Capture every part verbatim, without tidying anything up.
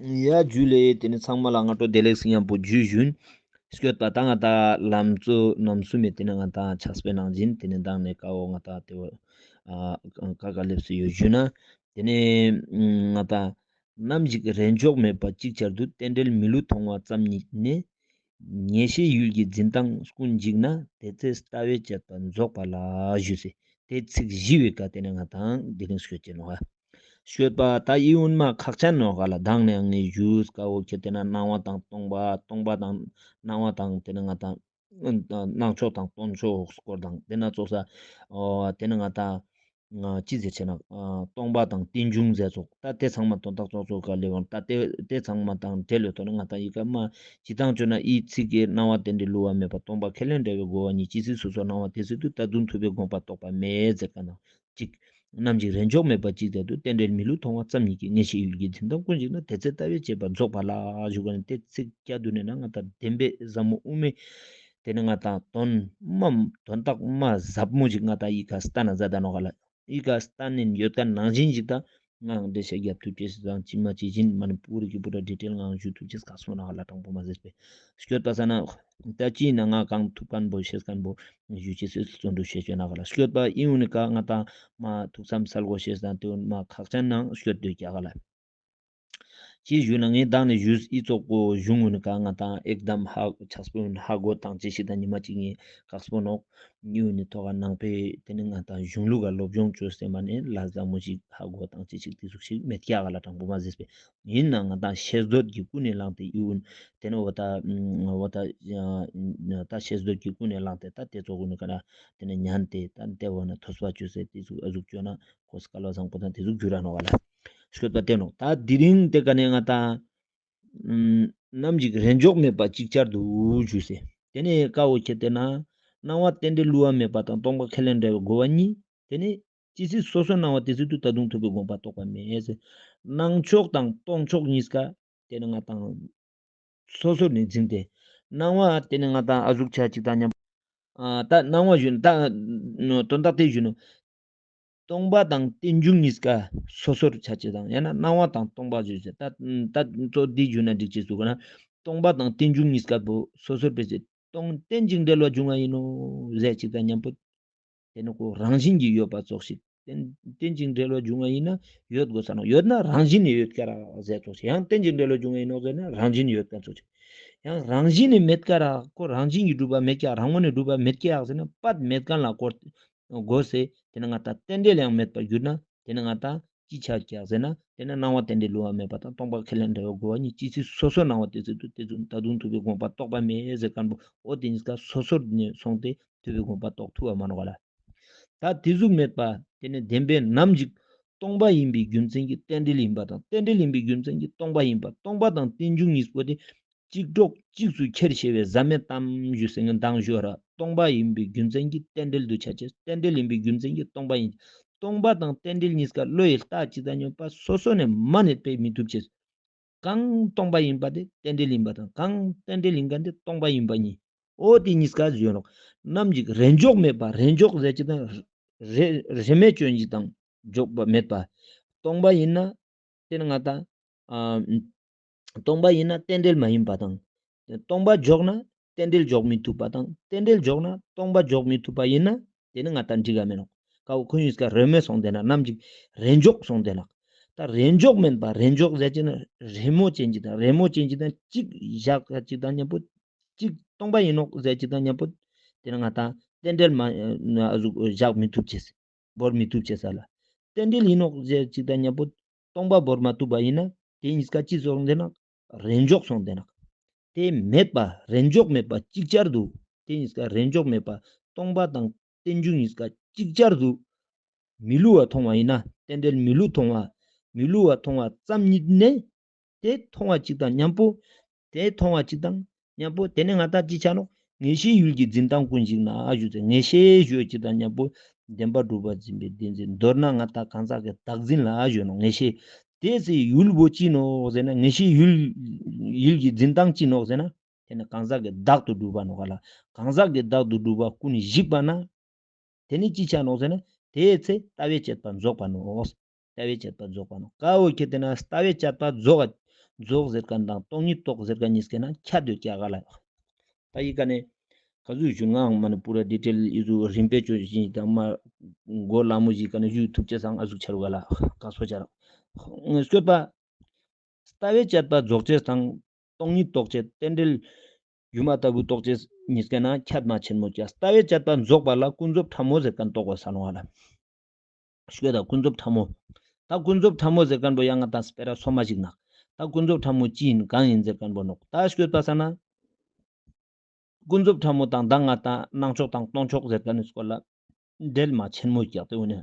ཡ་ཇུ་ལེ། ཏེ་ནེ་ཚང་མ་ལ་སྔ་དྲོ་བདེ་ལེགས་ཡང་པོ་ཇུ་ཞུན། སྐྱོད་པ་ད་ང་ཏང་ལམ་གཙོ་རྣམ་གསུམ་མེ་ཏེ་ནེ་ང་ཏང་ཕྱག་དཔེ་ནང་བཞིན་ཏེ་ནེ་མདང་ནེ་ཀ་བོ་ང་ཏང་ཏེ་བོ་ཨ་ཀ་ཀ་ལེབས་སུ་ཡོད་ཞུ་ན། ཏེ་ནེ་ང་ཏང་ནམ་ཞིག་རེས་འཇོག་མེད་པ་ཅིག་ཅར་དུ་རྟེན་འབྲེལ་མི་བསླུ་མཐོང་བ་ཙམ་ཉིད་ནས། ངེས་ཤེས་ཡུལ་གྱི་འཛིན་སྟངས་ཀུན་འཇིག་ན། དེ་ཚེ་ལྟ་བའི་དཔྱད་པ་རྫོགས་པ་ལགས་ཞུས་སེ། ཏེ་ཚིག་བཞི་བོའི་ཀ་ཏེ་ནེ་ང་ཏང་དེ་རིང་སྐྱོད་ཅེས་ནོག་ཧ། སྐྱོད་པ་ད་ཨི་བོ་མ་ཁག་ཅན་ནོག་ག་ལ། མདང་ནེ་ཡང་ངས་ཞུས་ཀ་བོ་ཁྱེར་ཏེ་ན་སྣང་བ་དང་སྟོང་པ། སྟོང་པ་དང་སྣང་བ་དང་ཏེ་ནེ་ང་ཏང་སྣང་ཕྱོགས་དང་སྟོང་ཕྱོགས་སྐོར་དང་ཏེ་ན་ཙོགས་ས་ཨོ་ཏེ་ནེ་ང་ཏང་ཅི་ཟེར་ཆེ་ན་སྟོང་པ་དང་རྟེན་འབྱུང་ཟེར་ཙོགས། ད་ཏེ་ཚང་མ་དོན་དག་ཙོགས་ཙོགས་ག་ལེ་བོ་ད་ཏེ་ཏེ་ཚང་མ་དང་འབྲེལ་ཡོད་དོ་ན་ང་ཏང་ཨི་ཀ་མ་ཅི་དང་ཅོ་ན་ཨི་ཚིག་གི་སྣང་བ་རྟེན་འབྲེལ་བསླུ་བ་མེད་པ། སྟོང་པ་ཁས་ལེན་བྲལ་བའི་རྒོལ་བ་ཉིད། ཅི་སྲིད་སོ་སོར་སྣང་བ་དེ་སྲིད་དུ། ད་དུང་ཐུབ་པའི་དགོངས་པ་རྟོགས་པ་མེད་ཟེར་ཀ་ན། ཅིག་ནམ་ཞིག་རེས་འཇོག་མེད་པ་ཅིག་ཏུ་རྟེན་འབྲེལ་མི་བསླུ་མཐོང་བ་ཙམ་ཉིད་ཀྱིས། ངེས་ཤེས་ཡུལ་གྱི་འཛིན་སྟངས་ཀུན་འཇིག་ན། དེ་ཚེ་ལྟ་བའི་དཔྱད་པ་རྫོགས་པ་ལགས་ཞུ་ག་ནི། ཏེ་ཚིག་སྐྱ་དུ་ནེ་ན་ང་ཏང་བདེན་པའི་ཟབ་མོ་དབུ་མའི་ཏེ་ནེ་ང་ཏང་དོན་མ་དོན་དག་མ་ཟབ་མོ་ཞིག་ང་ཏང་ཨི་ཀ་སྟན་ན་མཛད་ད་ནོག་ག་ལ། ཨི་ཀ་སྟན་ནེ་ཡོད་ཀ་ནང་བཞིན་ཞིག་ད་ངའང་འགྲེལ་བཤད་རྒྱབ་ཐུབ་ཅེས་སི་དང་ཅི་མ་ཅི་བཞིན་མ་ནི་པུ་རི་གི་པུ་ར་ཌི་ཊེལ་ངའང་ཞུ་ཐུབ་ཅེས་ཁག་སོང་ནོག་ག་ལ། དྲང་པོ་མ་ཟེར་པས་སྐྱོད་པ་ས་ན་ད་ཅི་ན་ང་གང་ཐུབ་ཁན་བོ་ཤེས་ཁན་བོ་ཞུ་ཅེས་སི་བརྩོན་འགྲུས་ཤེས་ཅོ་ན་ག་ལ། སྐྱོད་པ་ཨི་བོ་ནི་ཀ་ང་ཏང་མ་ཐུགས་བསམ་སལ་གོ་ཤེས་དང་ཏེ་བོ་མ་ཁག་ཅན་ནང་སྐྱོད་དོ་ཀྱག་ག་ལ། ཅི་ཞུ་ན་ངས་མདང་ནེ་ཞུས་ཨི་ཙོགས་པོ་གཞུང་ངུན་ཀ་ང་ཏང་ཨེག་དམ་ཧ་ཕྱག་དཔེ་ཧ་གོ་ཏང་ཅེས་ཤིག་དང་ཉི་མ་ཅིག་ངས་ཁག་སྤོ་ནོག། ཉུ་ནི་ཐོག་ནང་པའི་ཏེ་ནེ་ང་ཏང་གཞུང་ལུགས་ཀ་སློབ་སྦྱོང་ཅོས་ཏེ་མ་ནེ་ལ་ཟབ་མོ་ཞིག་ཧ་གོ་ཏང་ཅེས་ཤིག་ཏེ་ཟུག་ཞིག་མེད་ཀྱག་ག་ལ། དྲང་པོ་མ་ཟེར་པས་ཨིན་ན་ང་ཏང་ཤེས་འདོད་ཀྱི་ཀུན་ནས་བསླངས་ཏེ་ཨི་བོ་ཏེ་ནེ་འོ་ད་འོ་ད་ད་ཤེས་འདོད་ཀྱི་ཀུན་ནས་བསླངས་ཏེ་ད་ཏེ་ཙོགས་ཀུན་ནི་ཀ་ན་ཏེ་ནེ་ཉན་ཏེ་ད་ཏེ་བོ་ན་ཐོས་པ་ཅོས་ཏེ་ཏེ་ཟུག་ཨ་ཟུག་ཅོས་ན་ཁོ་སྐལ་བ་བཟང་པོ་དང་ཏེ་ཟུག་འགྱུར་ར་ནོག་ག་ལ། སྐྱོད་པ་ཏེ་ནོག། ད་དེ་རིང་ཏེ་ཀ་ནེ་ང་ཏང་ནམ་ཞིག་རེས་འཇོག་མེད་པ་ཅིག་ཅར་དུ་ཞུས་སེ། ཏེ་ནེ་ཀ་བོ་ཁྱེར་ཏེ་ན་སྣང་བ་རྟེན་འབྲེལ་བསླུ་བ་མེད་པ་དང་སྟོང་པ་ཁས་ལེན་བྲལ་བའི་རྒོལ་བ་གཉིས། ཏེ་ནེ་ཅི་སྲིད་སོ་སོར་སྣང་བ་དེ་སྲིད་དུ། ད་དུང་ཐུབ་པའི་དགོངས་པ་རྟོགས་པ་མེད་ཟེར། སྣང་ཕྱོགས་དང་སྟོང་ཕྱོགས་གཉིས་ཀ་ཏེ་ནེ་ང་ཏང་སོ་སོར་ནེ་འཛིན་ཏེ་སྣང་བ་ཏེ་ནེ་ང་ཏང་ཨ་ཟུག་ཆ་ཅིག་དང་མཉམ། ཨ་ད་སྣང་བ་ཞུ་ན་ད་དོན་དག་ཏེ་ཞུ་ན། སྟོང་པ་དང་རྟེན་འབྱུང་གཉིས་ཀ་སོ་སོར་ཆ་ཅེས་དང་ཡང་ན་སྣང་བ་དང་སྟོང་པ་ཞུ་ཅེས། ད་ད་གཙོ་འདི་ཞུ་ན་འགྲིག་ཅེས་སུ་གོ་ན། སྟོང་པ་དང་རྟེན་འབྱུང་གཉིས་ཀ་བོ་སོ་སོར་བེད་ཅེས་སྟོང་རྟེན་ཅིང་འབྲེལ་བར་འབྱུང་བ་ཡིན་ནོ་ཟེར་ཅིག་དང་མཉམ་པོ། ཏེ་ནེ་ཁོ་རང་བཞིན་གྱིས་ཡོད་པ་ཙོགས་ཤིག། རྟེན་རྟེན་ཅིང་འབྲེལ་བར་འབྱུང་བ་ཡིན་ན་ཡོད་དགོས་ས་ནོག། ཡོད་ན་རང་བཞིན་ནེ་ཡོད་ཀ་རག་ཟེར་ཙོགས་ཤིག། ཡང་རྟེན་ཅིང་འབྲེལ་བར་འབྱུང་བ་ཡིན་ནོག་ཟེར་ན་རང་བཞིན་ཡོད་ཀ་ཙོགས་ཤིག། ཡང་རང་བཞིན་ནེ་མེད་ཀ་རག་ཁོ་རང་བཞིན་གྱིས་གྲུབ་པ་མེད་ཀ་རང་ངོས་ནེ་གྲུབ་པ་མེད་ཀ་ཟེར་ན་པད་མེད་ཁན་ལ་ཁོ་དགོས་སེ། ཏེ་ནེ་ང་ཏང་རྟེན་འབྲེལ་ཡང་མེད་པར་གྱུར་ན་ཏེ་ནེ་ང་ཏང་ཅི་ཆ་ཀྱག་ཟེར་ན་ཏེ་ནེ་སྣང་བ་རྟེན་འབྲེལ་བསླུ་བ་མེད་པ་དང་སྟོང་པ་ཁས་ལེན་བྲལ་བའི་རྒོལ་བ་གཉིས། ཅི་སྲིད་སོ་སོར་སྣང་བ་དེ་སྲིད་དུ། ཏེ་ཙུག་ད་དུང་ཐུབ་པའི་དགོངས་པ་རྟོགས་པ་མེད་ཟེར་ཁན་བོ་འོ་ཏེ་གཉིས་ཀ་སོ་སོར་ནེ་སོང་སྟེ་ཐུབ་པའི་དགོངས་པ་རྟོགས་ཐུབ་བ་མ་ནོག་ག་ལ། ད་ཏེ་ཟུག་མེད་པ་ཏེ་ནེ་བདེན་པའི་ནམ་ཞིག་སྟོང་པ་ཡིན་པའི་རྒྱུ་མཚན་གྱིས་རྟེན་འབྲེལ་ཡིན་པ་དང་རྟེན་འབྲེལ་ཡིན་པའི་རྒྱུ་མཚན་གྱིས་སྟོང་པ་ཡིན་པ། སྟོང་པ་དང་རྟེན་འབྱུང་གཉིས་པོ་དེ་གཅིག་གྲོགས་གཅིག་ཏུ་ཁྱེར་ཤེས་པའི་ཟབ་མོའི་གཏམ་ཞུས་སེ་ངས་མདང་ཞུ་བ་ར། སྟོང་པ་ཡིན་པའི་རྒྱུ་མཚན་གྱིས་རྟེན་འབྲེལ་དུ་ཆ་ཅེས། རྟེན་འབྲེལ་ཡིན་པའི་རྒྱུ་མཚན་གྱིས་སྟོང་པ་ཡིན། སྟོང་པ་དང་རྟེན་འབྲེལ་གཉིས་ཀ་བློ་ཡི་ལྟ་ཅིག་དང་མཉམ་པོ་སོ་སོ་ནེ་མ་ནེ་དཔེ་མི་ཐུབ་ཅེས། གང་སྟོང་པ་ཡིན་པ་དེ་རྟེན་འབྲེལ་ཡིན་པ་དང་གང་རྟེན་འབྲེལ་ཡིན་ཁན་དེ་སྟོང་པ་ཡིན་པ་གཉིས། འོ་དེ་གཉིས་ཀ་ཟེར་ནོག། ནམ་ཞིག་རེས་འཇོག་མེད་པ། རེས་འཇོག་ཟེར་ཅིག་དང་རེས་རེས་མོས་ཅོ་ཅིག་དང་འཇོག་པ་མེད་པ། སྟོང་པ་ཡིན་ན་ཏེ་ནེ་ང་ཏང་ཨ་སྟོང་པ་ཡིན་ན་རྟེན་འབྲེལ་མ་ཡིན་པ་དང་། སྟོང་པ་འཇོག་ན་རྟེན་འབྲེལ་འཇོག་མི་ཐུབ་པ་དང་རྟེན་འབྲེལ་འཇོག་ན་སྟོང་པ་འཇོག་མི་ཐུབ་པ་ཡིན་ན་ཏེ་ནེ་ང་ཏང་འགྲིག་ག་མེད་ནོག། ཀ་བོ་ཁོ་གཉིས་ཀ་རེས་མོས་སོང་སྟེ་ན་ནམ་ཞིག་རེས་འཇོག་སོང་སྟེ་ན། ད་རེས་འཇོག་མེན་པ་རེས་འཇོག་ཟེར་ཅིག་ན་རེས་མོས་ཅན་ཅིག་དང་རེས་མོས་ཅན་ཅིག་དང་གཅིག་བཞག་ཅིག་དང་མཉམ་པོ་གཅིག་སྟོང་པ་ཡིན་ནོག་ཟེར་ཅིག་དང་མཉམ་པོ་ཏེ་ནེ་ང་ཏང་རྟེན་འབྲེལ་མ་ཨ་ཟུག་བཞག་མི་ཐུབ་ཅེས། བོར་མི་ཐུབ་ཅེས་ལ། རྟེན་འབྲེལ་ཡིན་ནོག་ཟེར་ཅིག་དང་མཉམ་པོ་སྟོང་པ་བོར་མ་ཐུབ་པ་ཡིན་ན་དེ་གཉིས་ཀ་ཅི་སོང་སྟེ་ན་རེས་འཇོག་སོང་སྟེ་ན། དེ་མེད་པ་རེས་འཇོག་མེད་པ་ཅིག་ཅར་དུ། དེ་གཉིས་ཀ་རེས་འཇོག་མེད་པ་སྟོང་པ་དང་རྟེན་འབྱུང་གཉིས་ཀ་ཅིག་ཅར་དུ་མི་བསླུ་བ་མཐོང་བ་ཡིན་ན། རྟེན་འབྲེལ་མི་བསླུ་མཐོང་བ་མི་བསླུ་བ་མཐོང་བ་ཙམ་ཉིད་ནས་དེ་མཐོང་བ་ཅིག་དང་མཉམ་པོ། དེ་མཐོང་བ་ཅིག་དང་མཉམ་པོ་ཏེ་ནེ་ང་ཏང་ཅི་ཆ་ནོག། ངེས་ཤེས་ཡུལ་གྱི་འཛིན་སྟངས་ཀུན་ཞིག་ན་ཞུ་ཚེ་ངེས་ཤེས་ཞུ་ཅིག་དང་མཉམ་པོ་བདེན་པ་གྲུབ་པ་འཛིན་པའི་བདེན་འཛིན། མདོར་ན་ང་ཏང་གང་ཟག་གི་བདག་འཛིན་ལ་ཞུ་ནོག་ངེས་ཤེས། དེ་ཚེ་ཡུལ་བོ་ཅི་ནོག་ཟེར་ན་ངེས་ཤེས་ཡུལ་ཡུལ་གྱི་འཛིན་སྟངས་ཅི་ནོག་ཟེར་ན་ཏེ་ནེ་གང་ཟག་གི་བདག་ཏུ་གྲུབ་པ་ནོག་ག་ལ། གང་ཟག་གི་བདག་ཏུ་གྲུབ་པ་ཀུན་ཞིག་པ་ན། ཏེ་ནེ་ཅི་ཆ་ནོག་ཟེར་ན་དེའི་ཚེ་ལྟ་བའི་དཔྱད་པ་རྫོགས་པ་ནོག། ལྟ་བའི་དཔྱད་པ་རྫོགས་པ་ནོག། ཀ་བོ་ཁྱེར་ཏེ་ན་ལྟ་བའི་དཔྱད་པ་རྫོགས་ རྫོགས་ཟེར་ཁན་དང་སྟོང་ཉིད་རྟོགས་ཟེར་ཁན་ཉིས་ཀའི་ནང་ཁྱད་ཡོད་ཀྱག་ག་ལ། ད་ཡི་ཀ་ནེ་ག་ཟུག་ཞུ་ང་མ་ནེ་པུ་ར་ཌི་ཊེལ་ཡི་ཟུག་རིམ་པས་ཅོ་ཞིག་དང་མ་གོ་ལ་མོ་ཞིག་ཀ་ནེ་ཞུ་ཐུབ་ཅེས་སང་ཨ་ཟུག་ཆ་རུག་ག་ལ། ཀ་སོ་ཆ་རུག་སྐྱོད་པ། ལྟ་བའི་དཔྱད་པ་རྫོགས་ཅེས་དང་སྟོང་ཉིད་རྟོགས་ཅེས་རྟེན་འབྲེལ་སྒྱུ་མ་ལྟ་བུ་རྟོགས་ཅེས་ཉིས་ཀའི་ནང་ཁྱད་མ་ཆེན་མོ་ཀྱག། ལྟ་བའི་དཔྱད་པ་རྫོགས་པ་ལ་ཀུན་རྫོབ་ཕྲ་མོ་ཟེར་ཁན་རྟོགས་པ་ས་ནོག་ག་ལ། སྐྱོད་ད་ཀུན་རྫོབ་ཕྲ་མོ། ད་ཀུན་རྫོབ་ཕྲ་མོ་ཟེར་ཁན་པོ་ཡང་ང་ཏང་སྤེ་ར་སོ་མ་ཞིག་ནོག། ད་ཀུན་རྫོབ་ཕྲ་མོ་ཅི་ཡིན་གང་ཡིན་ཟེར་ཁན་པོ་ནོག། ད་སྐྱོད་པ་ས་ན། ཀུན་རྫོབ་ཕྲ་མོ་དང་ད་ང་ཏང་སྣང་ཕྱོགས་དང་སྟོང་ཕྱོགས་ཟེར་ཁན་ནི་སྐོར་ལ་འབྲེལ་མ་ཆེན་མོ་ཀྱག་སྟེ་འོ་ནེ།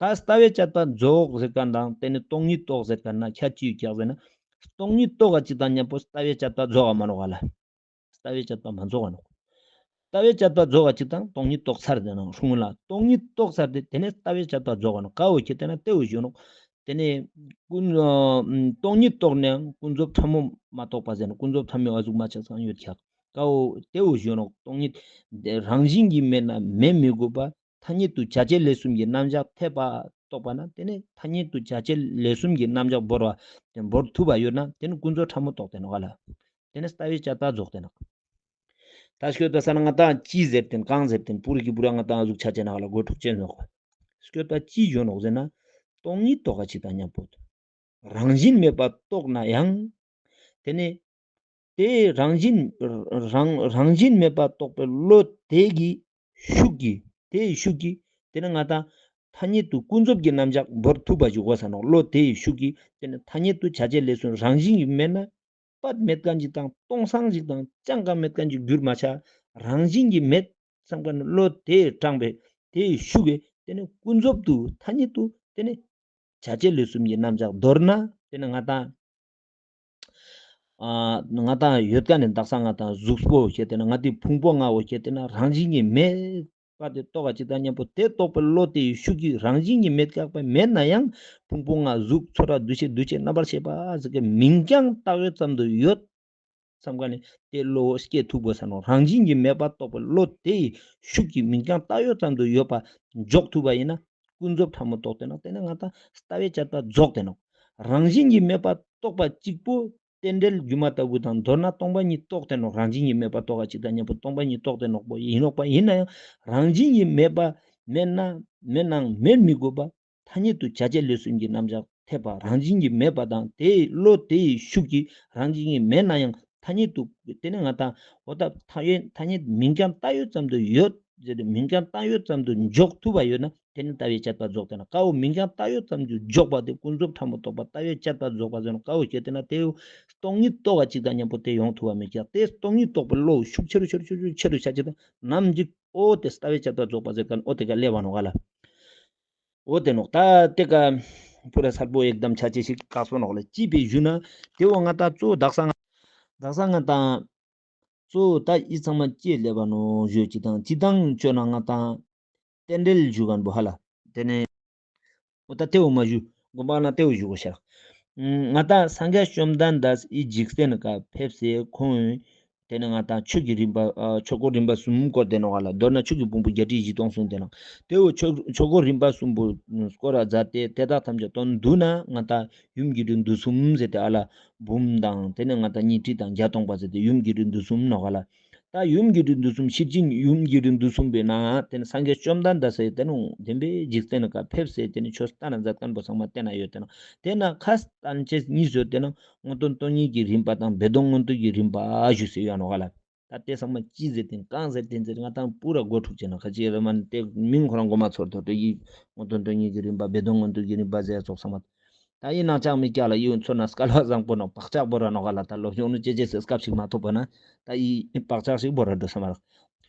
ད་ལྟ་བའི་དཔྱད་པ་རྫོགས་ཟེར་ཁན་དང་དེ་ནེ་སྟོང་ཉིད་རྟོགས་ཟེར་ཁན་ན་ཁྱད་ཅི་ཡོད་ཀྱག་ཟེར་ན། སྟོང་ཉིད་རྟོགས་པ་ཅིག་དང་མཉམ་པོ་ལྟ་བའི་དཔྱད་པ་རྫོགས་པ་མ་ནོག་ག་ལ། ལྟ་བའི་དཔྱད་པ་མ་རྫོགས་པ་ནོག། ལྟ་བའི་དཔྱད་པ་རྫོགས་པ་ཅིག་དང་སྟོང་ཉིད་རྟོགས་ཚར་ཏེ་ནང་སྲུང་ལ་སྟོང་ཉིད་རྟོགས་ཚར་ཏེ་དེ་ནེ་ལྟ་བའི་དཔྱད་པ་རྫོགས་པ་ནོག། ཀ་བོ་ཁྱེད་དེ་ན་ལྟེ་བོ་ཞུ་ནོག། དེ་ནེ་ཀུན་ཨ་སྟོང་ཉིད་རྟོགས་ནའང་ཀུན་རྫོབ་ཕྲ་མོ་མ་རྟོགས་པ་ཟེར་ན་ཀུན་རྫོབ་ཕྲ་མོའི་ཨ་ཟུག་མ་ཆགས་སང་ཡོད་ཀྱག། ཀ་བོ་ལྟེ་བོ་ཞུ་ནོག། སྟོང་ཉིད་རང་བཞིན་གྱིས་མེད་ན་མེད་མི་དགོས་པ། ཐ་སྙད་དུ་བྱ་བྱེད་ལས་གསུམ་གྱི་རྣམ་གཞག་འཐད་པ་རྟོགས་པ་ན་དེ་ནེ་ཐ་སྙད་དུ་བྱ་བྱེད་ལས་གསུམ་གྱི་རྣམ་གཞག་བོར་བ་དེ་བོར་ཐུབ་པ་ཡོད་ན་དེ་ནི་ཀུན་རྫོབ་ཕྲ་མོ་རྟོགས་ཏེ་ནོག་ག་ལ། དེ་ནེ་ལྟ་བའི་དཔྱད་པ་རྫོགས་ཏེ་ནོག། ད་སྐྱོད་པ་ས་ན་ང་ཏང་ཅི་ཟེར་ཏེན་གང་ཟེར་ཏེན་པུ་རི་གི་པུ་ར་ང་ཏང་ཨ་ཟུག་ཆ་ཅེ་ན་ག་ལ་གོ་ཐུག་ཅེ་ནོག། སྐྱོད་པ་ཅི་ཞུ་ནོག་ཟེར་ན་སྟོང་ཉིད་རྟོགས་པ་ཅིག་དང་མཉམ་པོ་རང་བཞིན་མེད་པ་རྟོགས་ན་ཡང་། དེ་ནེ་དེ་རང་བཞིན་རང་རང་བཞིན་མེད་པ་རྟོགས་པའི་བློ་དེ་གི་ཤུགས་ཀྱིས་དེའི་ཤུགས་ཀྱིས་དེ་ནེ་ང་ཏང་ཐ་སྙད་དུ་ཀུན་རྫོབ་ཀྱི་རྣམ་གཞག་བོར་ཐུབ་པ་ཞིག་དགོས་ས་ནོག། བློ་དེའི་ཤུགས་ཀྱིས་དེ་ནེ་ཐ་སྙད་དུ་བྱ་བྱེད་ལས་གསུམ་རང་བཞིན་གྱིས་མེད་ན། པད་མེད་ཁན་ཅིག་དང་སྟོང་སང་ཞིག་དང་ཅང་གང་མེད་ཁན་ཅིག་གྱུར་མ་ཆ། རང་བཞིན་གྱིས་མེད་བསམ་ཁན་བློ་དེ་དྲངས་པའི་དེའི་ཤུགས་ཀྱིས་དེ་ནེ་ཀུན་རྫོབ་ཏུ་ཐ་སྙད་དུ་དེ་ནེ་བྱ་བྱེད་ལས་གསུམ་གྱི་རྣམ་གཞག་མདོར་ན་དེ་ནེ་ང་ཏང་ཨ་ང་ཏང་ཡོད་ཁན་ནི་དག་ས་ང་ཏང་གཟུགས་པོ་ཁྱེད་དེ་ན་ང་ཏི་ཕུང་པོ་ལྔ་བོ་ཁྱེད་དེ་ན་རང་བཞིན་གྱིས་མེད་པ་དེ་རྟོགས་པ་ཅིག་དང་མཉམ་པོ་དེ་རྟོགས་པའི་བློ་དེའི་ཤུགས་ཀྱིས་རང་བཞིན་གྱིས་མེད་ཀྱག་པ་མེད་ན་ཡང་ཕུང་པོ་ལྔ་གཟུགས་ཚོར་བ་འདུ་ཤེས་འདུ་བྱེད་རྣམ་པར་ཤེས་པ་ཟེར་གི་མིང་རྐྱང་བཏགས་ཡོད་ཙམ་དུ་ཡོད་བསམ་ཁན་ནི་དེ་བློ་སྐྱེ་ཐུབ་དགོས་ས་ནོག། རང་བཞིན་གྱིས་མེད་པ་རྟོགས་པའི་བློ་དེའི་ཤུགས་ཀྱིས་མིང་རྐྱང་བཏགས་ཡོད་ཙམ་དུ་ཡོད་པ་འཇོག་ཐུབ་པ་ཡིན་ན་ཀུན་རྫོབ་ཕྲ་མོ་རྟོགས་ཏེ་ནོག། དེ་ནེ་ང་ཏང་ལྟ་བའི་དཔྱད་པ་རྫོགས་ཏེ་ནོག། རང་བཞིན་གྱིས་མེད་པ་རྟོགས་པ་གཅིག་པོ་རྟེན་འབྲེལ་སྒྱུ་མ་ལྟ་བུ་དང་མདོར་ན་སྟོང་པ་ཉིད་རྟོགས་ཏེ་ནོག། རང་བཞིན་གྱིས་མེད་པ་རྟོགས་པ་ཅིག་དང་མཉམ་པོ་སྟོང་པ་ཉིད་རྟོགས་ཏེ་ནོག་པོ་ཡིན་ནོག་པ་ཡིན་ན་ཡང་རང་བཞིན་གྱིས་མེད་པ་མེད་ན་མེད་ནའང་མེད་མི་དགོས་པ། ཐ་སྙད་དུ་བྱ་བྱེད་ལས་གསུམ་གྱི་རྣམ་གཞག་འཐད་པ་རང་བཞིན་གྱིས་མེད་པ་དང་དེའི་བློ་དེའི་ཤུགས་ཀྱིས་རང་བཞིན་གྱིས་མེད་ན་ཡང་ཐ་སྙད་དུ་དེ་ནེ་ང་ཏང་འོ་ད་ཐ་ཡོད་ཐ་སྙད་མིང་རྐྱང་བཏགས་ཡོད་ཙམ་དུ་ཡོད་ཟེར་ཏེ་མིང་རྐྱང་བཏགས་ཡོད་ཙམ་དུ་འཇོག་ཐུབ་པ་ཡོད་ན་དེ་ནི་ལྟ་བའི་དཔྱད་པ་རྫོགས་ཏེ་ན། ཀ་བོ་མིང་རྐྱང་བཏགས་ཡོད་ཙམ་དུ་འཇོག་པ་དེ་ཀུན་རྫོབ་ཕྲ་མོ་རྟོགས་པ་ལྟ་བའི་དཔྱད་པ་རྫོགས་པ་ཟེར་ན་ཀ་བོ་ཁྱེད་དེ་ན་དེ་བོ་སྟོང་ཉིད་རྟོགས་པ་ཅིག་དང་མཉམ་པོ་དེ་ཡོང་ཐུབ་པ་མེད་ཀྱག། དེ་སྟོང་ཉིད་རྟོགས་པའི་བློ་ཤུགས་ཆེ་རུ་ཆེ་རུ་ཆེ་རུ་ཆེ་རུ་ཆ་ཅེ་དང་ནམ་ཞིག་འོ་དེ་ལྟ་བའི་དཔྱད་པ་རྫོགས་པ་ཟེར་ཁན་འོ་དེ་ག་སླེབས་པ་ནོག་ག་ལ། འོ་དེ་ནོག། ད་དེ་ཀ་པུ་ར་སལ་པོ་ཡེག་དམ་ཆ་ཅེས་ཤིག་ཀ་སོ་ནོག་ལེ། ཅི་ཕི་ཞུ་ན་དེ་བོ་ང་ཏང་གཙོ་བོ་དག་ས་ང་དག་ས་ང་ཏང་གཙོ་བོ་ད་ཨི་ཚང་མ་ཅི་ལེབ་བ་ནོག་ཞུ་ཅི་དང་ཅི་དང་ཅོ་ན་ང་ཏང་རྟེན་འབྲེལ་ཞུ་ཁན་བོ་ཧ་ལ། དེ་ནེ་འོ་ད་དེ་བོ་མ་ཞུ་དགོན་པ་ན་དེ་བོ་ཞུ་གོ་ཤ་རག། ང་ཏང་སངས་རྒྱས་བཅོམ་ལྡན་འདས་ཨི་འཇིག་རྟེན་ཀ་ཕེབས་སེ་ཁོང་དེ་ནེ་ང་ཏང་ཆོས་ཀྱི་རིམ་པ་ཨ་ཆོས་འཁོར་རིམ་པ་གསུམ་བསྐོར་ཏེ་ནོག་ག་ལ། མདོར་ན་ཆོས་ཀྱི་ཕུང་པོ་བརྒྱད་ཁྲི་བཞི་སྟོང་གསུངས་ཏེ་ནོག། དེ་བོ་ཆོས་ཆོས་འཁོར་རིམ་པ་གསུམ་པོ་བསྐོར་ར་མཛད་དེ་དེ་དག་ཐམས་ཅད་དོན་བསྡུ་ན་ང་ཏང་ཡུམ་དགེ་འདུན་འདུས་གསུམ་ཟེར་ཏེ་ཨ་ལ་འབུམ་དང་དེ་ནེ་ང་ཏང་ཉི་ཁྲི་དང་བརྒྱ་སྟོང་པ་ཟེར་ཏེ་ཡུམ་དགེ་འདུན་འདུས་གསུམ་ནོག་ག་ལ། ད་ཡུམ་དགེ་འདུན་འདུས་གསུམ་ཤེར་ཕྱིན་ཡུམ་དགེ་འདུན་འདུས་གསུམ་པའི་ནང་དེ་ནེ་སངས་རྒྱས་བཅོམ་ལྡན་འདས་སེ་དེ་ནེ་བདེན་པའི་འཇིག་རྟེན་ཀ་ཕེབས་སེ་དེ་ནེ་ཆོས་སྟན་ན་མཛད་ཁན་བོ་ཚང་མ་བསྟན་ན་ཡོད་དེ་ནོག། དེ་ན་ཁ་སྟན་ཅེས་གཉིས་ཡོད་དེ་ནོག། དངོས་དོན་སྟོང་ཉིད་ཀྱི་རིམ་པ་དང་སྦས་དོན་མངོན་རྟོགས་ཀྱི་རིམ་པ་ཞུས་སེ་ཡོད་ནོག་ག་ལ། ད་དེ་ཚང་མ་ཅི་ཟེར་ཏེ་གང་ཟེར་ཏེ་ཟེར་ང་ཏང་པུ་ར་མགོ་འཁྲུག་ཅེ་ན་ཁ་ཅིག་ར་མ་ནེ་དེ་མིང་ཁོ་རང་མགོ་མ་ཚོར་དོ་དེ་ཡི་དངོས་དོན་སྟོང་ཉིད་ཀྱི་རིམ་པ་སྦས་དོན་མངོན་རྟོགས་ཀྱི་རིམ་པ་ཟེར་ཙོགས་ཚང་མ། ད་ཡི་ནང་ཆགས་མི་སྐྱ་ལ་ཡི་ཚོ་ན་སྐལ་བ་བཟང་པོ་ནོག་བག་ཆགས་བོར་ར་ནོག་ག་ལ། ད་ལོ་ཡོང་ནི་ཅེ་ཅེ་སེ་སྐབས་ཤིག་མ་ཐོབ་པ་ན་ད་ཡི་བག་ཆགས་ཤིག་བོར་ར་འགྲོ་ས་མ་རག།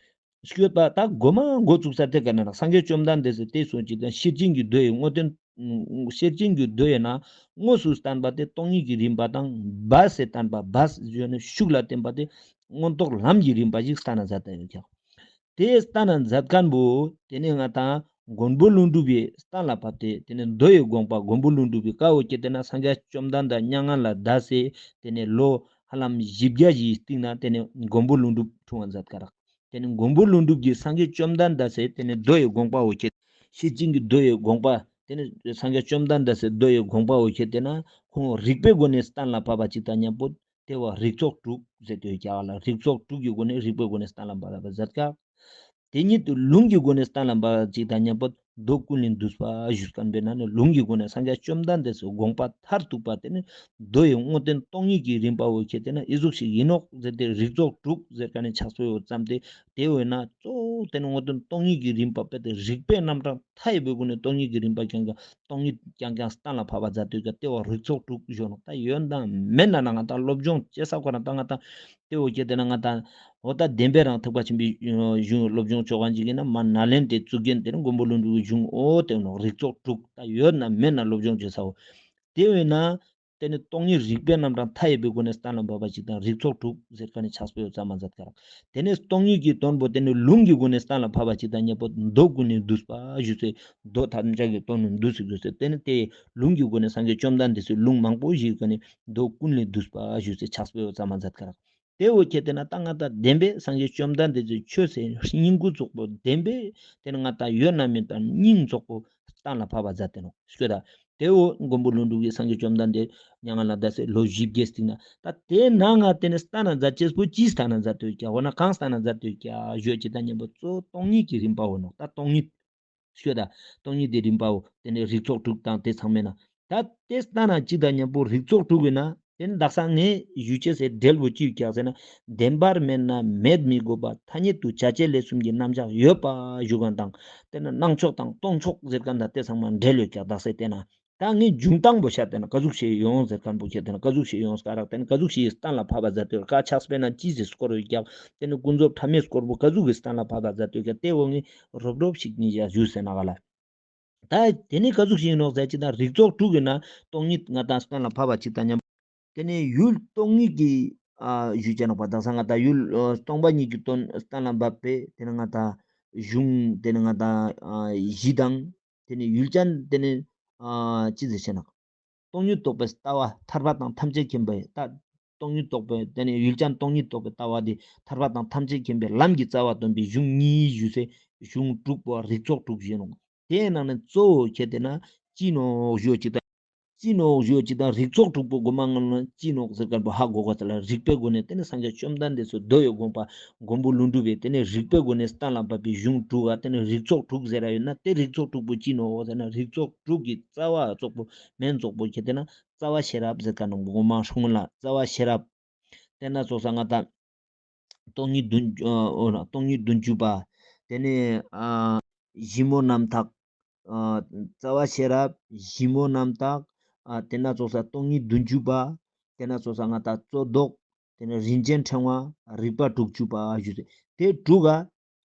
སྐྱོད་པ་ད་མགོ་མ་མགོ་བཙུགས་ས་དེ་ག་ནེ་ན་སངས་རྒྱས་བཅོམ་ལྡན་འདས་སེ་དེ་སོང་ཅིག་དང་ཤེར་ཕྱིན་གྱི་མདོ་ཡི་དངོས་དོན་ཤེར་ཕྱིན་གྱི་མདོ་ཡི་ན་དངོས་སུ་བསྟན་པ་དེ་སྟོང་ཉིད་ཀྱི་རིམ་པ་དང་སྦས་སེ་བསྟན་པ་སྦས་ཟེར་ནེ་ཤུགས་ལ་བསྟན་པ་དེ་མངོན་རྟོགས་ལམ་གྱི་རིམ་པ་ཞིག་བསྟན་ན་མཛད་དེ་ཡོད་ཀྱག། དེ་བསྟན་ན་མཛད་ཁན་བོ་དེ་ནེ་ང་ཏང་མགོན་པོ་ཀླུ་སྒྲུབ་པའི་གཏན་ལ་ཕབ་སྟེ་དེ་ནེ་མདོ་ཡི་དགོངས་པ་མགོན་པོ་ཀླུ་སྒྲུབ་པའི་ཀ་བོ་ཁྱེད་དེ་ན་སངས་རྒྱས་བཅོམ་ལྡན་འདས་མྱ་ངན་ལས་འདས་སེ་དེ་ནེ་ལོ་ཧ་ལམ་བཞི་བརྒྱ་ཞིག་སྟིང་ན་དེ་ནེ་མགོན་པོ་ཀླུ་སྒྲུབ་འཁྲུངས་པ་མཛད་ཀ་རག། དེ་ནེ་མགོན་པོ་ཀླུ་སྒྲུབ་ཀྱིས་སངས་རྒྱས་བཅོམ་ལྡན་འདས་སེ་དེ་ནེ་མདོ་ཡི་དགོངས་པ་བོ་ཁྱེད་ཤེར་ཕྱིན་གྱི་མདོ་ཡི་དགོངས་པ་ དེ་ནི་སངས་རྒྱས་བཅོམ་ལྡན་འདས་སི་མདོ་ཡི་དགོངས་པ་བོ་ཁྱེར་ཏེ་ན་ཁོང་རིགས་པའི་སྒོ་ནས་གཏན་ལ་ཕབ་པ་ཅིག་དང་མཉམ་པོ་དེ་བོ་རིགས་ཚོགས་དྲུག་ཟེར་ཏེ་ཡོད་ཀྱག་ལ། རིགས་ཚོགས་དྲུག་གི་སྒོ་ནས་རིགས་པའི་སྒོ་ནས་གཏན་ལ་ཕབ་པ་མཛད་ཀྱག། དེ་ཉིད་དུ་ལུང་གི་སྒོ་ནས་གཏན་ལ་ཕབ་པ་ཅིག་དང་མཉམ་པོ་མདོ་ཀུན་ལས་བཏུས་པ་ཞུས་ཁན་པོའི་ནང་ནས་ལུང་གི་སྒོ་ནས་སངས་རྒྱས་བཅོམ་ལྡན་འདས་སི་དགོངས་པ་མཐར་ཐུག་པ་དེ་ནི་མདོ་ཡི་དངོས་བསྟན་སྟོང་ཉིད་ཀྱི་རིམ་པ་བོ་ཁྱེར་ཏེ་ན་ཨི་ཟུག་ཞིག་ཡིན་ནོག་ཟེར་ཏེ་རིགས་ཚོགས་དྲུག་ཟེར་ཁན་ནི་ཕྱག་དཔེ་བོ་བརྩམས་ཏེ། དེ་བས་ན་གཙོ་བོ་དེ་ནི་དངོས་བསྟན་སྟོང་ཉིད་ཀྱི་རིམ་པ་དཔེ་དེ་རིགས་པའི་རྣམ་གྲངས་མཐའ་ཡས་པའི་སྒོ་ནས་སྟོང་ཉིད་ཀྱི་རིམ་པ་རྐྱང་རྐྱང་སྟོང་ཉིད་རྐྱང་རྐྱང་གཏན་ལ་ཕབ་པ་མཛད་དེ་ཡོད་ཀྱག། དེ་བོ་རིགས་ཚོགས་དྲུག་ཞུ་ནོག། ད་ཡོད་དང་མེད་ན་ན་ང་ཏང་སློབ་སྦྱོང་བྱེད་ས་ཁོ་རང་ད་ང་ཏང་དེ་བོ་ཁྱེར་ཏེ་ན་ང་ཏང་འོ་ད་བདེན་པའི་རང་ཐེག་པ་ཆེན་པོའི་གཞུང་སློབ་སྦྱོང་ཆོ་ག་ཅིག་ཡིན་ན་མ་ནཱ་ལེནྡྲའི་གཙུག་རྒྱན་དེ་ནི་མགོན་པོ་ཀླུ་སྒྲུབ་ཀྱི་གཞུང་འོ་དེ་ནོག། རིགས་ཚོགས་དྲུག་ད་ཡོད་ན་མེད་ན་སློབ་སྦྱོང་བྱེད་ས་བོ། དེ་བས་ན་དེ་ནི་སྟོང་ཉིད་རིགས་པའི་རྣམ་གྲངས་མཐའ་ཡས་པའི་སྒོ་ནས་གཏན་ལ་ཕབ་པ་ཅིག་དང་རིགས་ཚོགས་དྲུག་ཟེར་ཁན་ནི་ཕྱག་དཔེ་བོ་བརྩམས་མཛད་ཀྱག། དེ་ནི་སྟོང་ཉིད་ཀྱི་དོན་པོ་དེ་ནི་ལུང་གི་སྒོ་ནས་གཏན་ལ་ཕབ་པ་ཅིག་དང་མཉམ་པོ་མདོ་ཀུན་ལས་བཏུས་པ་ཞུས་ཏེ་མདོ་ཐམས་ཅད་ཀྱི་དོན་ནི་བཏུས་སུ་གྱུར་ཏེ་དེ་ནི་དེ་ལུང་གི་སྒོ་ནས་སངས་རྒྱས་བཅོམ་ལྡན་འདས་སི་ལུང་མང་པོ་ཞིག་གི་ནི་མདོ་ཀུན་ལས་བཏུས་པ་ཞུས་ཏེ་ཕྱག་དཔེ་བོ་བརྩམས་མཛད་ཀྱག། དེ་བོ་ཁྱེར་ཏེ་ན་ད་ང་ཏང་བདེན་པའི་སངས་རྒྱས་བཅོམ་ལྡན་འདས་ཀྱི་ཆོས་སི་སྙིང་ཁུ་ཚོགས་པོ་བདེན་པའི་དེ་ནི་ང་ཏང་ཡོད་ན་མེད་ན་སྙིང་ཚོགས་པོ་གཏན་ལ་ཕབ་པ་མཛད་དེ་ནོག་ཞུ་ད། དེ་བོ་མགོན་པོ་ཀླུ་སྒྲུབ་ཀྱིས་སངས་རྒྱས་བཅོམ་ལྡན་འདས་མྱ་ངན་ལས་འདས་སེ་ལོ་བཞི་བརྒྱའི་སྟིང་ན་ད་དེ་ནང་ང་དེ་ནི་གཏན་ལ་མཛད་ཅེས་པོ་ཅི་གཏན་ལ་མཛད་དེ་ཡོད་ཀྱག། འོ་ན་གང་གཏན་ལ་མཛད་དེ་ཡོད་ཀྱག་ཞུ་ཅིག་དང་མཉམ་པོ་གཙོ་བོ་སྟོང་ཉིད་ཀྱི་རིམ་པ་བོ་ནོག། ད་སྟོང་ཉིད་ཞུ་ད། སྟོང་ཉིད་དེ་རིམ་པ་བོ་དེ་ནི་རིགས་ཚོགས་དྲུག་དང་དེ་ཚང་མའི་ནང་ད་དེ་ལྟ་ན་ཅིག་དང་མཉམ་པོ་རིགས་ཚོགས་དྲུག་ཡིན་ན་དེ་ནི་དག་ས་ངས་ཞུ་ཅེས་སི་འབྲེལ་བོ་ཅི་ཡོད་ཀྱག་ཟེར་ན། བདེན་པར་མེད་ན་མེད་མི་དགོས་པ། ཐ་སྙད་དུ་བྱ་བྱེད་ལས་གསུམ་གྱི་རྣམ་གཞག་ཡོད་པ་ཞུ་ཁན་དང་དེ་ནི་སྣང་ཕྱོགས་དང་སྟོང་ཕྱོགས་ཟེར་ཁན་དང་དེ་ཚང་མ་འབྲེལ་ཡོད་ཀྱག། དག་ས་དེ་ན་ད་ངས་འབྱུང་སྟངས་པོ་བཤད་དེ་ན་ག་ཟུག་ཞིག་ཡོང་ཟེར་ཁན་པོ་ཁྱེར་ཏེ་ན་ག་ཟུག་ཞིག་ཡོང་ཀྱག་རག། དེ་ནི་ག་ཟུག་ཞིག་གཏན་ལ་ཕབ་པ་མཛད་དེ་ཡོད་ཀྱག། ཕྱག་དཔེའི་ནང་ཅི་ཞིག་སྐོར་ཡོད་ཀྱག། དེ་ནི་ཀུན་རྫོབ་ཕྲ་མོའི་སྐོར་པོ་ག་ཟུག་གི་གཏན་ལ་ཕབ་པ་མཛད་དེ་ཡོད་ཀྱག། དེ་བོ་ངས་རོབ་རོབ་ཞིག་ངས་ཞུས་ཟེར་ན་ག་ལ། ད་དེ་ནི་ག་ཟུག་ཞིག་ཡིན་ནོག་ཟེར་ཅིག་དང་རིགས་ཚོགས་དྲུག་གི་ནང་སྟོང་ཉིད་ང་ཏང་གཏན་ལ་ཕབ་པ་ཅིག་དང་མཉམ། དེ་ནི་ཡུལ་སྟོང་ཉིད་ཀྱི་ཨ་ཞུ་ཅེས་ནོག་པ། དག་ས་ང་ཏང་ཡུལ་ཨ་སྟོང་པ་ཉིད་ཀྱི་དོན་གཏན་ལ་ཕབ་པའི་དེ་ནི་ང་ཏང་གཞུང་དེ་ནི་ང་ཏང་ཨ་གཞི་དང་དེ་ནི་ཡུལ་ཅན་དེ་ནི་ཨ་ཅི་ཟེར་ཅེས་ནོག། སྟོང་ཉིད་རྟོགས་པའི་ལྟ་བ་ཐར་པ་དང་ཐམས་ཅད་མཁྱེན་པའི་ལྟ། སྟོང་ཉིད་རྟོགས་པའི་དེ་ནི་ཡུལ་ཅན་སྟོང་ཉིད་རྟོགས་པའི་ལྟ་བ་དེ་ཐར་པ་དང་ཐམས་ཅད་མཁྱེན་པའི་ལམ་གྱི་རྩ་བ་སྟོན་པའི་གཞུང་ཉིད་ཞུས་སེ་གཞུང་དྲུག་པོ་རིགས་ཚོགས་དྲུག་ཞུས་ནོག། དེའི་ནང་ནས་གཙོ་བོ་ཁྱེར་ཏེ་ན་ཅི་ནོག་ཞུ་ཅིག་དང་། ཅི་ནོག་ཞུ་ཅིག་དང་རིགས་ཚོགས་དྲུག་པོ་གོ་མ་ངན་ལ་ཅི་ནོག་ཟེར་ཁན་པོ་ཧ་གོ་གོས་ལ། རིགས་པའི་སྒོ་ནས་དེ་ནི་སངས་རྒྱས་བཅོམ་ལྡན་འདས་སི་མདོ་ཡི་དགོངས་པ་མགོན་པོ་ཀླུ་སྒྲུབ་པའི་དེ་ནི་རིགས་པའི་སྒོ་ནས་གཏན་ལ་ཕབ་པའི་གཞུང་དྲུག་ག་དེ་ནི་རིགས་ཚོགས་དྲུག་ཟེར་ར་ཡོད་ན་དེ་རིགས་ཚོགས་དྲུག་པོ་ཅི་ནོག་ཟེར་ན་རིགས་ཚོགས་དྲུག་གི་རྩ་བ་ཙོགས་པོ་མན་ཙོགས་པོ་ཁྱེར་ཏེ་ན་རྩ་བ་ཤེས་རབ་ཟེར་ཁན་ནོག་གོ་མ་སྲུང་ལ་རྩ་བ་ཤེས་རབ། དེ་ན་ཙོགས་ས་ང་ཏང་སྟོང་ཉིད་བདུན་ཨ་འོ་ན་སྟོང་ཉིད་བདུན་ཅུ་པ། དེ་ནས་ཨ་ཞིབ་མོ་རྣམ་འཐག། ཨ་རྩ་བ་ཤེས་རབ། ཞིབ་མོ་རྣམ་འཐག། ཨ་དེ་ན་ཙོགས་ས་སྟོང་ཉིད་བདུན་ཅུ་པ། དེ་ན་ཙོགས་ས་ང་ཏང་རྩོད་ཟློག། དེ་ནས་རིན་ཆེན་ཕྲེང་བ། རིགས་པ་དྲུག་ཅུ་པ་ཞུས་ཏེ་དེ་དྲུག་ག་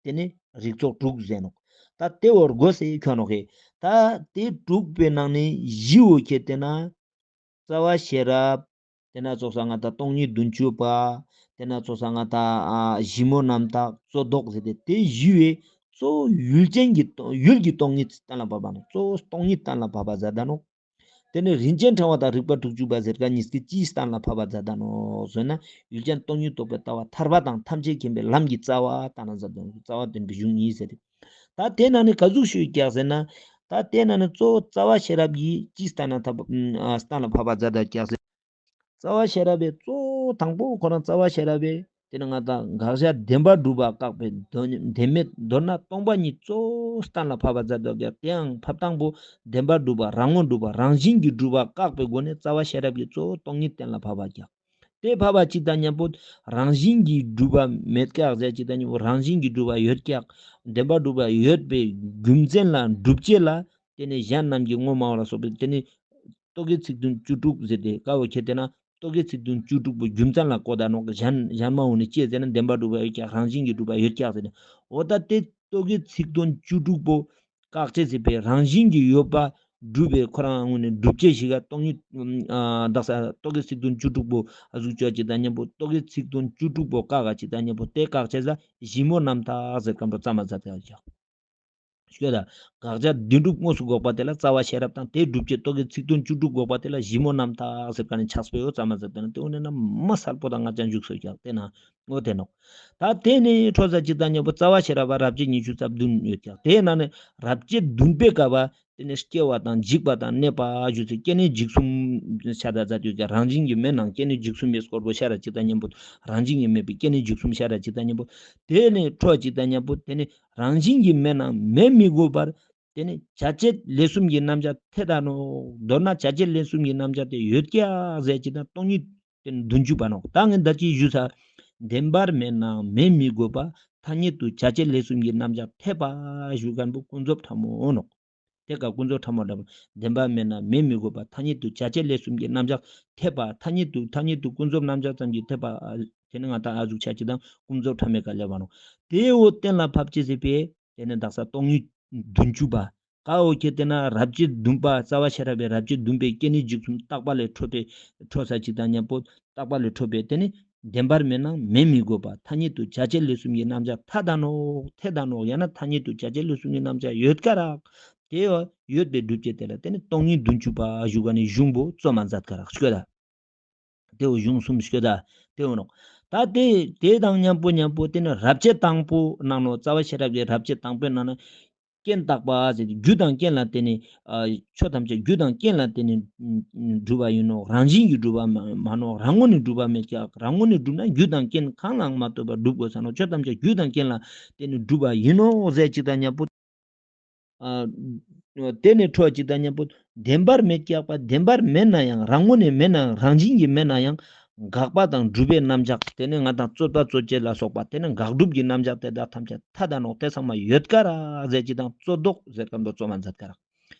དེ་ནི་རིགས་ཚོགས་དྲུག་ཟེར་ནོག། ད་དེ་བོ་གོ་སེ་ཁྱོད་ནོག་ཧེ། ད་དེ་དྲུག་པོའི་ནང་ནས་བཞི་བོ་ཁྱེར་ཏེ་ན་རྩ་བ་ཤེས་རབ། དེ་ན་ཙོགས་ས་ང་ཏང་སྟོང་ཉིད་བདུན་ཅུ་པ། དེ་ན་ཙོགས་ས་ང་ཏང་ཨ་ཞིབ་མོ་རྣམ་འཐག་རྩོད་ཟློག་ཟེར་ཏེ་དེ་བཞི་བོའི་གཙོ་བོ་ཡུལ་ཅན་གྱི་ཡུལ་གྱི་སྟོང་ཉིད་གཏན་ལ་ཕབ་པ་ནོག། གཙོ་བོ་སྟོང་ཉིད་གཏན་ལ་ཕབ་པ་མཛད་ད་ནོག། དེ་ནས་རིན་ཆེན་ཕྲེང་བ་དང་རིགས་པ་དྲུག་ཅུ་པ་ཟེར་ཁན་གཉིས་ཀྱི་ཅི་གཏན་ལ་ཕབ་པ་མཛད་ད་ནོག་ཟེར་ན་ཡུལ་ཅན་སྟོང་ཉིད་རྟོགས་པའི་ལྟ་བ་ཐར་པ་དང་ཐམས་ཅད་མཁྱེན་པའི་ལམ་གྱི་རྩ་བ་གཏན་ལ་མཛད་དེ་ནོག། རྩ་བ་སྟོན་པའི་གཞུང་ཉིད་ཟེར་ཏེ། ད་དེ་ནང་ནས་ག་ཟུག་ཞུ་ཀྱག་ཟེར་ན། ད་དེ་ནང་ནས་གཙོ་བོ་རྩ་བ་ཤེས་རབ་ཀྱི་ཅི་གཏན་ལ་ཕབ་ཨ་གཏན་ལ་ཕབ་པ་མཛད་ད་ཀྱག་ཟེར། རྩ་བ་ཤེས་རབ་པའི་གཙོ་བོ་དང་པོ་ཁོ་རང་རྩ་བ་ཤེས་རབ་པའི་དེ་ནི་ང་ཏང་དགག་བྱ་བདེན་པར་སྒྲུབ་པ་བཀག་པའི་དོན་བདེན་མེད་མདོར་ན་སྟོང་པ་ཉིད་གཙོ་བོ་གཏན་ལ་ཕབ་པ་མཛད་དོ་ཀྱག། དེའང་ཕབ་སྟངས་པོ་བདེན་པར་སྒྲུབ་པ་རང་ངོ་སྒྲུབ་པ་རང་བཞིན་གྱིས་གྲུབ་པ་བཀག་པའི་སྒོ་ནས་རྩ་བ་ཤེས་རབ་ཀྱི་གཙོ་བོ་སྟོང་ཉིད་གཏན་ལ་ཕབ་པ་ཀྱག། དེ་ཕབ་པ་ཅིག་དང་མཉམ་པོ་རང་བཞིན་གྱིས་གྲུབ་པ་མེད་ཀྱག་ཟེར་ཅིག་དང་མཉམ་པོ་རང་བཞིན་གྱིས་གྲུབ་པ་ཡོད་ཀྱག། བདེན་པར་གྲུབ་པ་ཡོད་པའི་རྒྱུ་མཚན་ལ་སྒྲུབ་བྱེད་ལ་དེ་ནི་གཞན་རྣམས་ཀྱི་ངོ་སྨྲ་བ་ལ་སོགས་པའི་དེ་ནི་རྟོག་གེ་ཚིག་དོན་བཅུ་དྲུག་ཟེར་ཏེ་ཀ་བོ་ཁྱེར་ཏེ་ན་རྟོག་གེ་ཚིག་དོན་བཅུ་དྲུག་པོ་རྒྱུ་མཚན་ལ་བཀོད་ད་ནོག། གཞན་གཞན་མ་འོ་ནི་ཅི་ཟེར་ན་བདེན་པར་གྲུབ་པ་ཡོད་ཀྱག་རང་བཞིན་གྱིས་གྲུབ་པ་ཡོད་ཀྱག་ཟེར་ནས་འོ་ད་དེ་རྟོག་གེ་ཚིག་དོན་བཅུ་དྲུག་པོ་བཀག་ཅེས་ཟེར་བའི་རང་བཞིན་གྱིས་ཡོད་པ་སྒྲུབ་པའི་ཁོ་རང་ངོས་ནས་སྒྲུབ་བྱེད་ཞིག་ག་སྟོང་ཉིད་ཨ་དག་ས་རྟོག་གེ་ཚིག་དོན་བཅུ་དྲུག་པོ་ཨ་ཟུག་ཅོ་ཅིག་དང་མཉམ་པོ་རྟོག་གེ་ཚིག་དོན་བཅུ་དྲུག་པོ་བཀག་ག་ཅིག་དང་མཉམ་པོ་དེ་བཀག་ཅེས་ཟ་ཞིབ་མོ་རྣམ་འཐག་ཟེར་ཁན་པོ་རྩ་མ་མཛད་དེ་ཡོད་ཀྱག། ཤོད་ད། དགག་བྱ་བདེན་གྲུབ་དངོས་སུ་འགོག་པ་དེ་ལ་རྩ་བ་ཤེས་རབ་དང་དེ་སྒྲུབ་བྱེད་རྟོག་གེ་ཚིག་དོན་བཅུ་དྲུག་འགོག་པ་དེ་ལ་ཞིབ་མོ་རྣམ་འཐག་ཟེར་ཁན་ནི་ཕྱག་དཔེ་ཡོད་རྩ་མ་མཛད་དེ་ན་དེ་འོ་ནས་ན་མ་གསལ་པོ་དང་ང་ཅང་འཇུག་སོ་ཀྱག་དེ་ན་འོ་དེ་ནོག། ད་དེ་ནས་འཕྲོ་ས་ཅིག་དང་མཉམ་པོ་རྩ་བ་ཤེས་རབ་པ་རབ་བྱེད་ཉི་ཤུ་རྩ་བདུན་ཡོད་ཀྱག། དེའི་ནང་ནས་རབ་བྱེད་བདུན་པའི་སྐབས་ དེ་ནས་སྐྱེ་བ་དང་འཇིག་པ་དང་གནས་པ་ཞུ་ཚེ་སྐྱེ་གནས་འཇིག་གསུམ་ཤ་ད་ཛད་ཡོད་ཀྱག། རང་བཞིན་གྱིས་མེད་ནའང་སྐྱེ་གནས་འཇིག་གསུམ་པའི་སྐོར་པོ་ཤ་ར་ཅིག་ད་ཉམ་པོ་རང་བཞིན་གྱིས་མེད་པའི་སྐྱེ་གནས་འཇིག་གསུམ་ཤ་ར་ཅིག་ད་ཉམ་པོ་དེ་ནས་འཕྲོ་ཅིག་ད་ཉམ་པོ་དེ་ནས་རང་བཞིན་གྱིས་མེད་ནའང་མེད་མི་དགོས་པར། དེ་ནས་བྱ་བྱེད་ལས་གསུམ་གྱི་རྣམ་གཞག་འཐད་ད་ནོག། མདོར་ན་བྱ་བྱེད་ལས་གསུམ་གྱི་རྣམ་གཞག་དེ་ཡོད་ཀྱག་ཟེར་ཅིག་ད་སྟོང་ཉིད་དེ་ནས་བདུན་ཅུ་པ་ནོག། ད་ངས་ད་ཅི་ཞུས་ས། བདེན་པར་མེད་ནའང་མེད་མི་དགོས་པ། ཐ་སྙད་དུ་བྱ་བྱེད་ལས་གསུམ་གྱི་རྣམ་གཞག་འཐད་པ་ཞུ་མཁན་པོ་ཀུན་རྫོབ་ཕྲ་མོ་ནོག། དེ་ཀ་ཀུན་རྫོབ་ཕྲ་མོ་འདྲ་པོ། བདེན་པར་མེད་ནའང་མེད་མི་དགོས་པ། ཐ་སྙད་དུ་བྱ་བྱེད་ལས་གསུམ་གྱི་རྣམ་གཞག་འཐད་པ། ཐ་སྙད་དུ་ཐ་སྙད་དུ་ཀུན་རྫོབ་རྣམ་གཞག་ཙམ་གྱིས་འཐད་པ། དེ་ནི་ང་ད་ཨ་ཟུག་ཆ་ཅིག་དང་ཀུན་རྫོབ་ཕྲ་མོའི་ཀ་ལེབ་བ་ནོག། དེ་འོ་གཏན་ལ་ཕབ་ཅེས་ཟེར་བས། དེ་ནི་དག་ས་སྟོང་ཉིད་བདུན་ཅུ་པ། ཀ་འོ་ཁྱེད་དེ་ན་རབ་བྱེད་བདུན་པ། རྩ་བ་ཤེས་རབ་པའི་རབ་བྱེད་བདུན་པའི་སྐྱེ་གནས་འཇིག་གསུམ་བརྟག་པ་ལས་འཕྲོས་པའི་འཕྲོས་ས་ཅིག་དང་ཉམ་པོ་བརྟག་པ་ལས་འཕྲོས་པའི་དེ་ནི་བདེན་པར་མེད་ནའང་མེད་མི་དགོས་པ། ཐ་སྙད་དུ་བྱ་བྱེད་ལས་གསུམ་གྱི་རྣམ་གཞག་འཐད་ད་ནོག། འཐད་ད་ནོག། ཡང་ན་ཐ་སྙད་དུ་བྱ་བྱེད་ལས་གསུམ་གྱི་རྣམ་གཞག་ཡོད་ཀ་རག། དེ་འོ་ཡོད་པའི་སྒྲུབ་བྱེད་དེ་ལ་དེ་ནི་སྟོང་ཉིད་བདུན་ཅུ་པ་ཞུ་མཁན་ནི་གཞུང་པོ་རྩོམ་མ་མཛད་ཀ་རག་ཤོད་ད། དེ་འོ་གཞུང་གསུམ་ཤོད་ད། དེ་འོ་ནོག། ད་དེ་དེ་དང་ཉམ་པོ་ཉམ་པོ་དེ་ནི་རབ་བྱེད་དང་པོ་ནང་ནོག། རྩ་བ་ཤེས་རབ་ཀྱི་རབ་བྱེད་དང་པོའི་ནང་ན་རྐྱེན་བརྟག་པ་ཟེར་ཏེ་རྒྱུ་དང་རྐྱེན་ལ་བརྟེན་ནས་ཨ་ཆོས་ཐམས་ཅད་རྒྱུ་དང་རྐྱེན་ལ་བརྟེན་ནས་ཨ་གྲུབ་པ་ཡིན་ནོག། རང་བཞིན་གྱིས་གྲུབ་པ་མ་མ་ནོག། རང་ངོས་ནས་གྲུབ་པ་མེད་ཀྱག། རང་ངོས་ནས་གྲུབ་ན་རྒྱུ་དང་རྐྱེན་གང་ལའང་མ་ལྟོས་པར་གྲུབ་དགོས་ས་ནོག། ཆོས་ཐམས་ཅད་རྒྱུ་དང་རྐྱེན་ལ་བརྟེན་ནས་གྲུབ་པ་ཡིན་ནོག་ཟེར་ཅིག་དང་ཉམ་པོ། ཨ་དེ་ནས་འཕྲོ་ཅིག་དང་ཉམ་པོ་བདེན་པར་མེད་ཀྱག་པ། བདེན་པར་མེད་ན་ཡང་རང་ངོས་ནས་མེད་ན་ཡང་རང་བཞིན་གྱིས་མེད་ན་ཡང་དགག་པ་དང་སྒྲུབ་པའི་རྣམ་གཞག། དེ་ནས་ང་དང་རྩོད་པ་རྩོད་བྱེད་ལ་སོགས་པ་དེ་ནས་དགག་སྒྲུབ་ཀྱི་རྣམ་གཞག་དེ་དག་ཐམས་ཅད་འཐད་ད་ནོག། དེ་ཚང་མ་ཡོད་ཀ་རག་ཟེར་ཅིག་དང་རྩོད་ཟློག་ཟེར་མཁན་པོ་རྩོམ་མ་མཛད་ཀ་རག།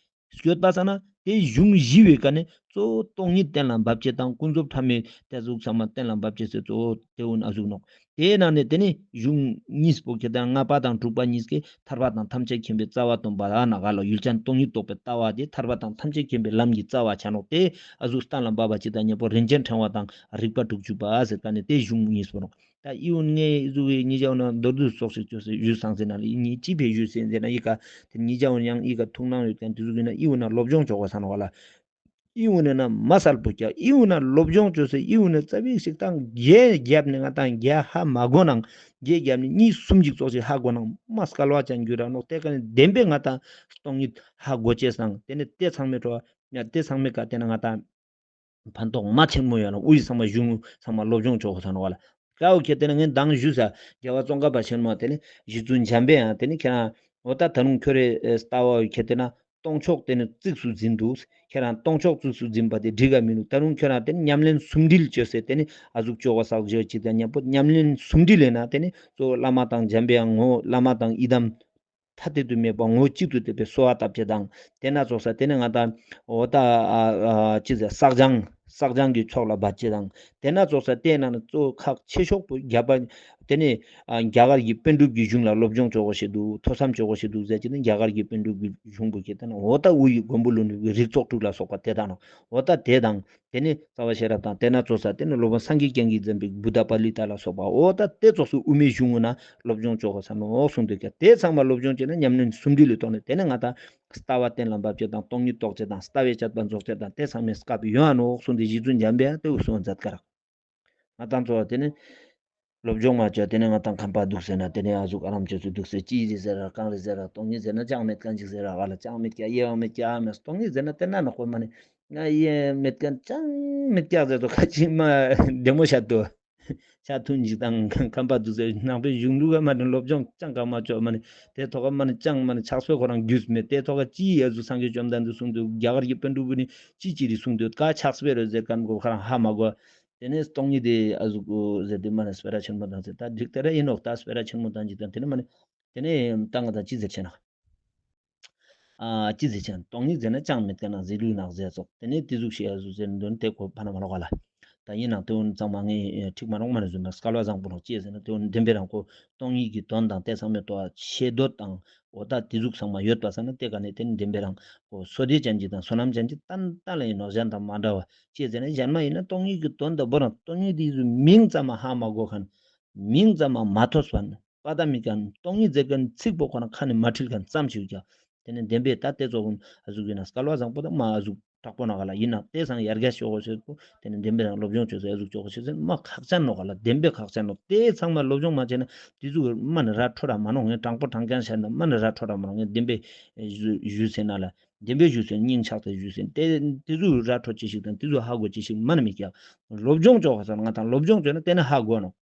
ཡོད་པ་ས་ན་དེ་གཞུང་བཞི་བའི་ཀ་ནས་གཙོ་བོ་སྟོང་ཉིད་གཏན་ལ་འབབ་བྱེད་དང་ཀུན་རྫོབ་ཕྲ་མོའི་དེ་ཟུག་ཚང་མ་གཏན་ལ་འབབ་བྱེད་ཟེར་གཙོ་བོ་དེ་འོ་ན་ཟུག་ནོག། དེའི་ནང་ནས་དེ་ནི་གཞུང་གཉིས་པོ་ཁྱེད་དང་ལྔ་པ་དང་དྲུག་པ་གཉིས་ཀྱིས་ཐར་པ་དང་ཐམས་ཅད་མཁྱེན་པའི་རྩ་བ་སྟོན་པ་ལ་ན་ག་ལ་ཡུལ་ཅན་སྟོང་ཉིད་རྟོགས་པའི་ལྟ་བ་དེ་ཐར་པ་དང་ཐམས་ཅད་མཁྱེན་པའི་ལམ་གྱི་རྩ་བ་ཆ་ནོག། དེ་ཨ་ཟུག་གཏན་ལ་འབབ་པ་ཅིག་དང་ཉམ་པོ་རིན་ཆེན་ཕྲེང་བ་དང་རིགས་པ་དྲུག་ཅུ་པ་ཟེར་ཀ་ནས་དེ་གཞུང་གཉིས་པོ་ནོག། ད་ཨི་བོ་ནི་ངས་ཨི་ཟུག་གི་ཉེ་ཞའོ་ན་མདོར་བསྡུས་སོགས་ཤིག་བཅོས་སེ་ཞུས་སང་ཟེར་ན་ལ་ཨི་ཉེ་ཅི་ཕེ་ཞུས་ཟེར་ན་ཨི་ཀ་དེ་ཉེ་ཞའོ་ཡང་ཨི་ཀ་ཐུགས་སྣང་ཡོད་མཁན་དེ་ཟུག་ཡིན་ན་ཨི་བོ་ན་སློབ་སྦྱོང་ཆོག་ག་ས་ནོག་ག་ལ། ཨི་བོ་ནི་ན་མ་གསལ་པོ་ཀྱག། ཨི་བོ་ན་སློབ་སྦྱོང་བཅོས་སེ་ཨི་བོ་ནི་རྩ་བའི་ཞིག་དང་རྒྱས་རྒྱབ་ནས་ང་དང་རྒྱས་ཧ་མ་གོ་ནང་རྒྱས་རྒྱབ་ནས་གཉིས་གསུམ་ཅིག་ཙོགས་ཤིག་ཧ་གོ་ནང་མ་སྐལ་བ་ཅན་འགྱུར་ར་ནོག། དེ་ཀ་ནས་བདེན་པའི་ང་དང་སྟོང་ཉིད་ཧ་གོ་ཅེས་སང་དེ་ནས་དེ་ཚང་མའི་འཕྲོ་བ་དེ་ཚང་མའི་ཀ་དེ་ན་ང་དང་ཕན་ཐོགས་མ་ཆེན་མོ་ཡོད་ན་དབུས་ཚང་མ་གཞུང་ཚང་མ་སློབ་སྦྱོང་ཆོག་ག་ས་ནོག་ག་ལ། ཀའོ་ཁྱེད་དེ་ན་ངས་མདང་ཞུས་ས་རྒྱལ་བ་ཙོང་ཁ་པ་ཆེན་མོ་དེ་ནི་རྗེ་བཙུན་འཇམ་པའི་དབྱངས་དེ་ནི་ཁྱེད་རང་འོ་ད་ད་རུང་ཁྱོད་རེ་ལྟ་བ་ཁྱེད་དེ་ན་སྟོང་ཕྱོགས་དེ་ནི་གཙིགས་སུ་འཛིན་འདུག། ཁྱེད་རང་སྟོང་ཕྱོགས་གཙིགས་སུ་འཛིན་པ་དེ་འགྲིག་ག་མི་འདུག། ད་རུང་ཁྱོད་རང་དེ་ནི་ཉམས་ལེན་ཟུང་འབྲེལ་བཅོས་སེ་དེ་ནི་ཨ་ཟུག་ཆོག་ག་ས་ཞོ་ཅིག་དང་མཉམ་པོ་ཉམས་ལེན་ཟུང་འབྲེལ་ལས་ན་དེ་ནི་གཙོ་བོ་བླ་མ་དང་འཇམ་པའི་དབྱངས་ངོ་བོ་བླ་མ་དང་ཡི་དམ་ཐ་དད་དུ་མེད་པ་ངོ་བོ་གཅིག་ཏུ་བསྡུས་པའི་གསོལ་བ་བཏབ་ཅེས་དང་། དེ་ན་ཙོགས་ས་དེ་ནི་ང་དང་འོ་ད་ཨ་ཨ་ཅི་ཟེར་བསགས་སྦྱང་བསགས་སྦྱང་གི་ཕྱོགས་ལ་འབད་ཅེས་དང་། དེ་ན་ཙོགས་ས་དེ་ན་ནི་གཙོ་བོ་ཁག་ཆེ་ཤོས་པོ་རྒྱ་བ་དེ་ནི་ཨ་རྒྱ་གར་གྱི་པཎ་གྲུབ་ཀྱི་གཞུང་ལ་སློབ་སྦྱོང་ཆོག་ག་ཞིག་འདུག། ཐོས་བསམ་ཆོག་ག་ཞིག་འདུག་ཟེར་ཅེས་ནི་རྒྱ་གར་གྱི་པཎ་གྲུབ་ཀྱི་གཞུང་པོ་ཁྱེད་དེ་ན་འོ་ད་དབུ་ཡི་མགོན་པོ་ཀླུ་སྒྲུབ་ཀྱི་རིགས་ཚོགས་དྲུག་ལ་སོགས་པ་དེ་དང་ནོག། འོ་ད་དེ་དང་། དེ་ནི་རྩ་བ་ཤེས་རབ་དང་དེ་ན་ཙོགས་ས་དེ་ནི་སློབ་དཔོན་སངས་རྒྱས་བསྐྱངས་ཀྱིས་མཛད་པའི་བུདྡྷ་པཱ་ལི་ཏ་ལ་སོགས་པ་འོ་ད་དེ་ཙོགས་སུ་དབུ་མའི་གཞུང་ངོ་ན་སློབ་སྦྱོང་ཆོག་ག་ས་ནོག་གསུངས་འདུག་ཀྱང་དེ་ཚང་མ་སློབ་སྦྱོང་བྱས་ན་ཉམས་ལེན་ཟུང་འབྲེལ་ལས་ཐོག་ནས་དེ་ནི་ང་དང་ལྟ་བ་གཏན་ལ་འབེབས་བྱེད་དང་སྟོང་ཉིད་རྟོགས་བྱེད་དང་ལྟ་བའི་དཔྱད་པ་རྫོགས་བྱེད་དང་དེ་ཚང་མའི་སྐབས་ཡོང་ང་ནོག་གསུངས་ཏེ་རྗེ་བཙུན་འཇམ་པའི་དབྱངས་དེ་འུ་གསུངས་མཛད་ཀ་རག། ང་དང་ཚོ་བ་དེ་ནི་སློབ་སྦྱོང་མ་བྱས་དེ་ནི་ང་དང་ཁམས་པ་འདུག་ཟེར་ན་དེ་ནི་ཨ་ཟུག་ཨ་རམ་བྱས་སུ་འདུག་ཟེར་ཅི་རེད་ཟེར་ར་གང་རེད་ཟེར་ར་སྟོང་ཉིད་ཟེར་ན་ཅང་མེད་མཁན་ཅིག་ཟེར་ར་ག་ལ་ཅང་མེད་ཀྱག་དབྱེ་བ་མེད་ཀྱག་མེད་སྟོང་ཉིད་ཟེར་ན་དེ་ན་ནག་པོ་མ་ནི་ང་དབྱེ་མེད་མཁན་ཅང་མེད་ཀྱག་ཟེར་དོ་ཁ་ཅིག་མ་བདེ་མོ་བཤད་དོ། ཆ་མཐུན་ཞིག་དང་ཁམས་པ་འདུག་ཟེར་ནང་པའི་གཞུང་ལུགས་ཀ་མ་ནི་སློབ་སྦྱོང་ཅང་གང་མ་བྱོས་མ་ནི་དེ་ཐོག་ཀ་མ་ནི་ཅང་མ་ནི་ཕྱག་དཔེ་ཁོ་རང་རྒྱུས་མེད་དེ་ཐོག་ཀ་ཅི་ཡ་ཟུག་སངས་རྒྱས་བཅོམ་ལྡན་འདས་གསུངས་འདུག། རྒྱ་གར་གྱི་པཎ་གྲུབ་ནི་ཅི་ཅི་རེད་གསུངས་འདུག་ག་ཕྱག་དཔེ་རེད་ཟེར་མཁན་གོ་ཁ་རང་ཧ་མ་གོ། དེ་ནས་སྟོང་ཉིད་དེ་ཨ་ཟུག་གོ་ཟེར་དེ་མ་ནི་སྤེ་ར་ཆེན་མོ་དང་ཟེར་ད་འགྲིག་དེ་ར་ཡིན་ནོག། ད་སྤེ་ར་ཆེན་མོ་དང་འཇིག་དང་དེ་ནས་མ་ནི་དེ་ནས་ད་ང་དང་ཅི་ཟེར་ཆེ་ན། ཨ་ཅི་ཟེར་ཆེ་ན་སྟོང་ཉིད་ཟེར་ན་ཅང་མེད་མཁན་ན་ཟེར་ལུས་ནག་ཟེར་ཙོགས་དེ་ནས་དེ་ཟུག་ཤེས་ཨ་ཟུག་ཟེར་འདོན་དེ་གོ་ཕ་ན་མ་ལོག་ག་ལ། ད་ཡིན་ནང་དེ་འོན་ཚང་མ་ངས་ཁྲིག་མ་རོག་མ་ནི་བཟོས་ན་སྐལ་བ་བཟང་པོ་རོག་ཅི་ཟེར་ན་དེ་འོན་བདེན་པའི་རང་གོ་སྟོང་ཉིད་ཀྱི་དོན་དང་དེ་ཚང་མའི་ཐོག་ཤེས་འདོད་དང་འོ་ད་དེ་ཟུག་ཚང་མ་ཡོད་པ་ས་ན་དེ་ག་ནས་དེ་ནི་བདེན་པའི་རང་གོ་བསོད་བདེ་ཅན་གྱི་དང་བསོད་ནམས་ཅན་གྱི་ཏན་ཏན་ལ་ཡིན་ནོག། གཞན་དང་མ་འདྲ་བ་ཅི་ཟེར་ན་གཞན་མ་ཡིན་ན་སྟོང་ཉིད་ཀྱི་དོན་དང་པོ་རང་སྟོང་ཉིད་དེ་ཟུག་མིང་ཙམ་མ་ཧ་མ་གོ་མཁན་མིང་ཙམ་མ་མ་ཐོས་པ་ན། པ་ད་མི་མཁན་སྟོང་ཉིད་ཟེར་མཁན་ཚིག་པོ་ཁོ་ན་ཁ་ནས་མ་ཁྲིལ་མཁན་ཙམ་ཞིག་ཀྱང་དེ་ནི་བདེན་པའི་ད་དེ་ཚོ་ཀུན་ཨ་ཟུག་ཡིན་ན་སྐལ་བ་བཟང་པོ་དང་མ་ཨ་ཟུག་དྲག་པོ་ན་ག་ལ་ཡིན་ན་དེ་སང་ཡར་རྒྱས་ཤོག་གོ་ཟེར་པོ་དེ་ནི་བདེན་པའི་རང་སློབ་སྦྱོང་བྱོས་ཟེར་ཨ་ཟུག་ཆོག་གོ་ཟེར་ཟེར་མ་ཁག་ཅན་ནོག་ག་ལ་བདེན་པའི་ཁག་ཅན་ནོག། དེ་ཚང་མ་སློབ་སྦྱོང་མ་བྱས་ན་དེ་ཟུག་མ་ནི་ར་འཕྲོད་ར་མ་ནོག། ངས་དྲང་པོ་དྲང་རྐྱང་བཤད་ན་མ་ནི་ར་འཕྲོད་ར་མ་ནོག། ངས་བདེན་པའི་ཞུ་ཞུ་ཟེར་ན་ལ། བདེན་པའི་ཞུས་ཟིན་སྙིང་ཆགས་ཏེ་ཞུས་ཟིན་ཏེ་ཏེ་ཟུག་ར་འཕྲོད་ཅི་ཞིག་དང་ཏེ་ཟུག་ཧ་གོ་ཅི་ཞིག་མ་ནི་མི་སྐྱ། སློབ་སྦྱོང་ཅོ་ཁ་སང་ང་དང་སློབ་སྦྱོང་ཅོ་ན་ཏེ་ནི་ཧ་གོ་ནོག།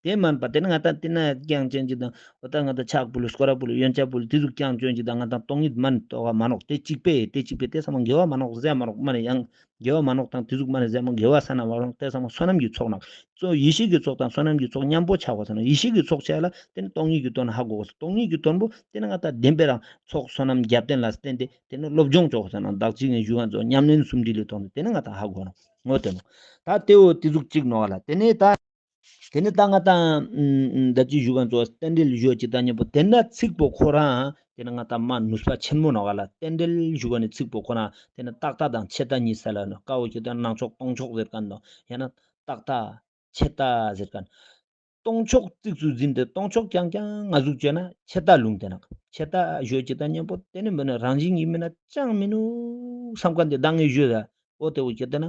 ཏེ་མན་པ་ཏེ་ནི་ང་དང་ཏེ་ན་རྐྱང་ཅན་ཅིག་དང་འོ་ད་ང་དང་ཕྱག་ཕུལ་སྐོར་ར་ཕུལ་ཡོན་ཆབ་ཕུལ་ཏེ་ཟུག་རྐྱང་ཅན་ཅིག་དང་ང་དང་སྟོང་ཉིད་མ་ནི་རྟོགས་མ་ནོག། ཏེ་གཅིག་པེ་ཏེ་གཅིག་པེ་ཏེ་ཚང་མ་དགེ་བ་མ་ནོག་ཟེར་མ་ནོག་མ་ནི་ཡང་དགེ་བ་མ་ནོག་དང་ཏེ་ཟུག་མ་ནི་ཟེར་མ་དགེ་བ་ས་ན་མ་ནོག་ཏེ་ཚང་མ་བསོད་ནམས་ཀྱི་ཚོགས་ནང་ཚོ་ཡེ་ཤེས་ཀྱི་ཚོགས་དང་བསོད་ནམས་ཀྱི་ཚོགས་མཉམ་པོ་ཆགས་པ་ས་ན་ཡེ་ཤེས་ཀྱི་ཚོགས་ཆགས་ལ་ཏེ་ནི་སྟོང་ཉིད་ཀྱི་དོན་ཧ་གོ་གོ་སྟོང་ཉིད་ཀྱི་དོན་པོ་ཏེ་ནི་ང་དང་བདེན་པའི་རང་ཚོགས་བསོད་ནམས་རྒྱབ་རྟེན་ལ་བརྟེན་ཏེ་ཏེ་ནི་སློབ་སྦྱོང་ཅོ་ཁ་སང་ན་བདག་གཅིག་ངས་ཞུ་ག་ཚོ་ཉམས་ལེན་སུམ་འདྲི་ལས་ཐོག་ནས་ཏེ་ནི་ང་དང་ཧ་གོ་ནོག་ངོ་ཏེ་ནོག། ད་ཏེ་བོ་ཏེ་ཟུག་གཅིག་ནོག་ལ་ཏེ་ནི་ད། ཏེ་ནི་ད་ང་དང་ད་ཅི་ཞུ་ག་ཚོ་རྟེན་འབྲེལ་ཞུ་ཅི་ད་ཉམ་པོ་ཏེ་ན་ཚིག་པོ་ཁོ་རང་ཏེ་ནི་ང་དང་མ་ནུས་པ་ཆེན་མོ་ནོག་ལ་རྟེན་འབྲེལ་ཞུ་ག་ནི་ཚིག་པོ་ཁོ་རང་ཏེ་ནི་རྟག་མཐའ་དང་ཆད་མཐའ་གཉིས་ས་ལ་ནོག་ཀ་བོ་ཁྱེད་ད་སྣང་ཕྱོགས་སྟོང་ཕྱོགས་ཟེར་ཁན་ནོག་ཡང་ན་རྟག་མཐའ་ཆད་མཐའ་ཟེར་ཁན། སྟོང་ཕྱོགས་གཙིགས་སུ་འཛིན་ཏེ་སྟོང་ཕྱོགས་རྐྱང་རྐྱང་ང་ཟུག་ཅོས་ན་ཆད་མཐའ་ལུང་ཏེ་ནོག་ཆད་མཐའ་ཞུ་ཅི་ད་ཉམ་པོ་ཏེ་ནི་མེད་ན་རང་བཞིན་གྱིས་མེད་ན་ཅང་མི་ནུག་བསམ་ཁན་ཏེ་ད་ངས་ཞུས་ད་འོ་ཏེ་བོ་ཁྱེད་ད་ན།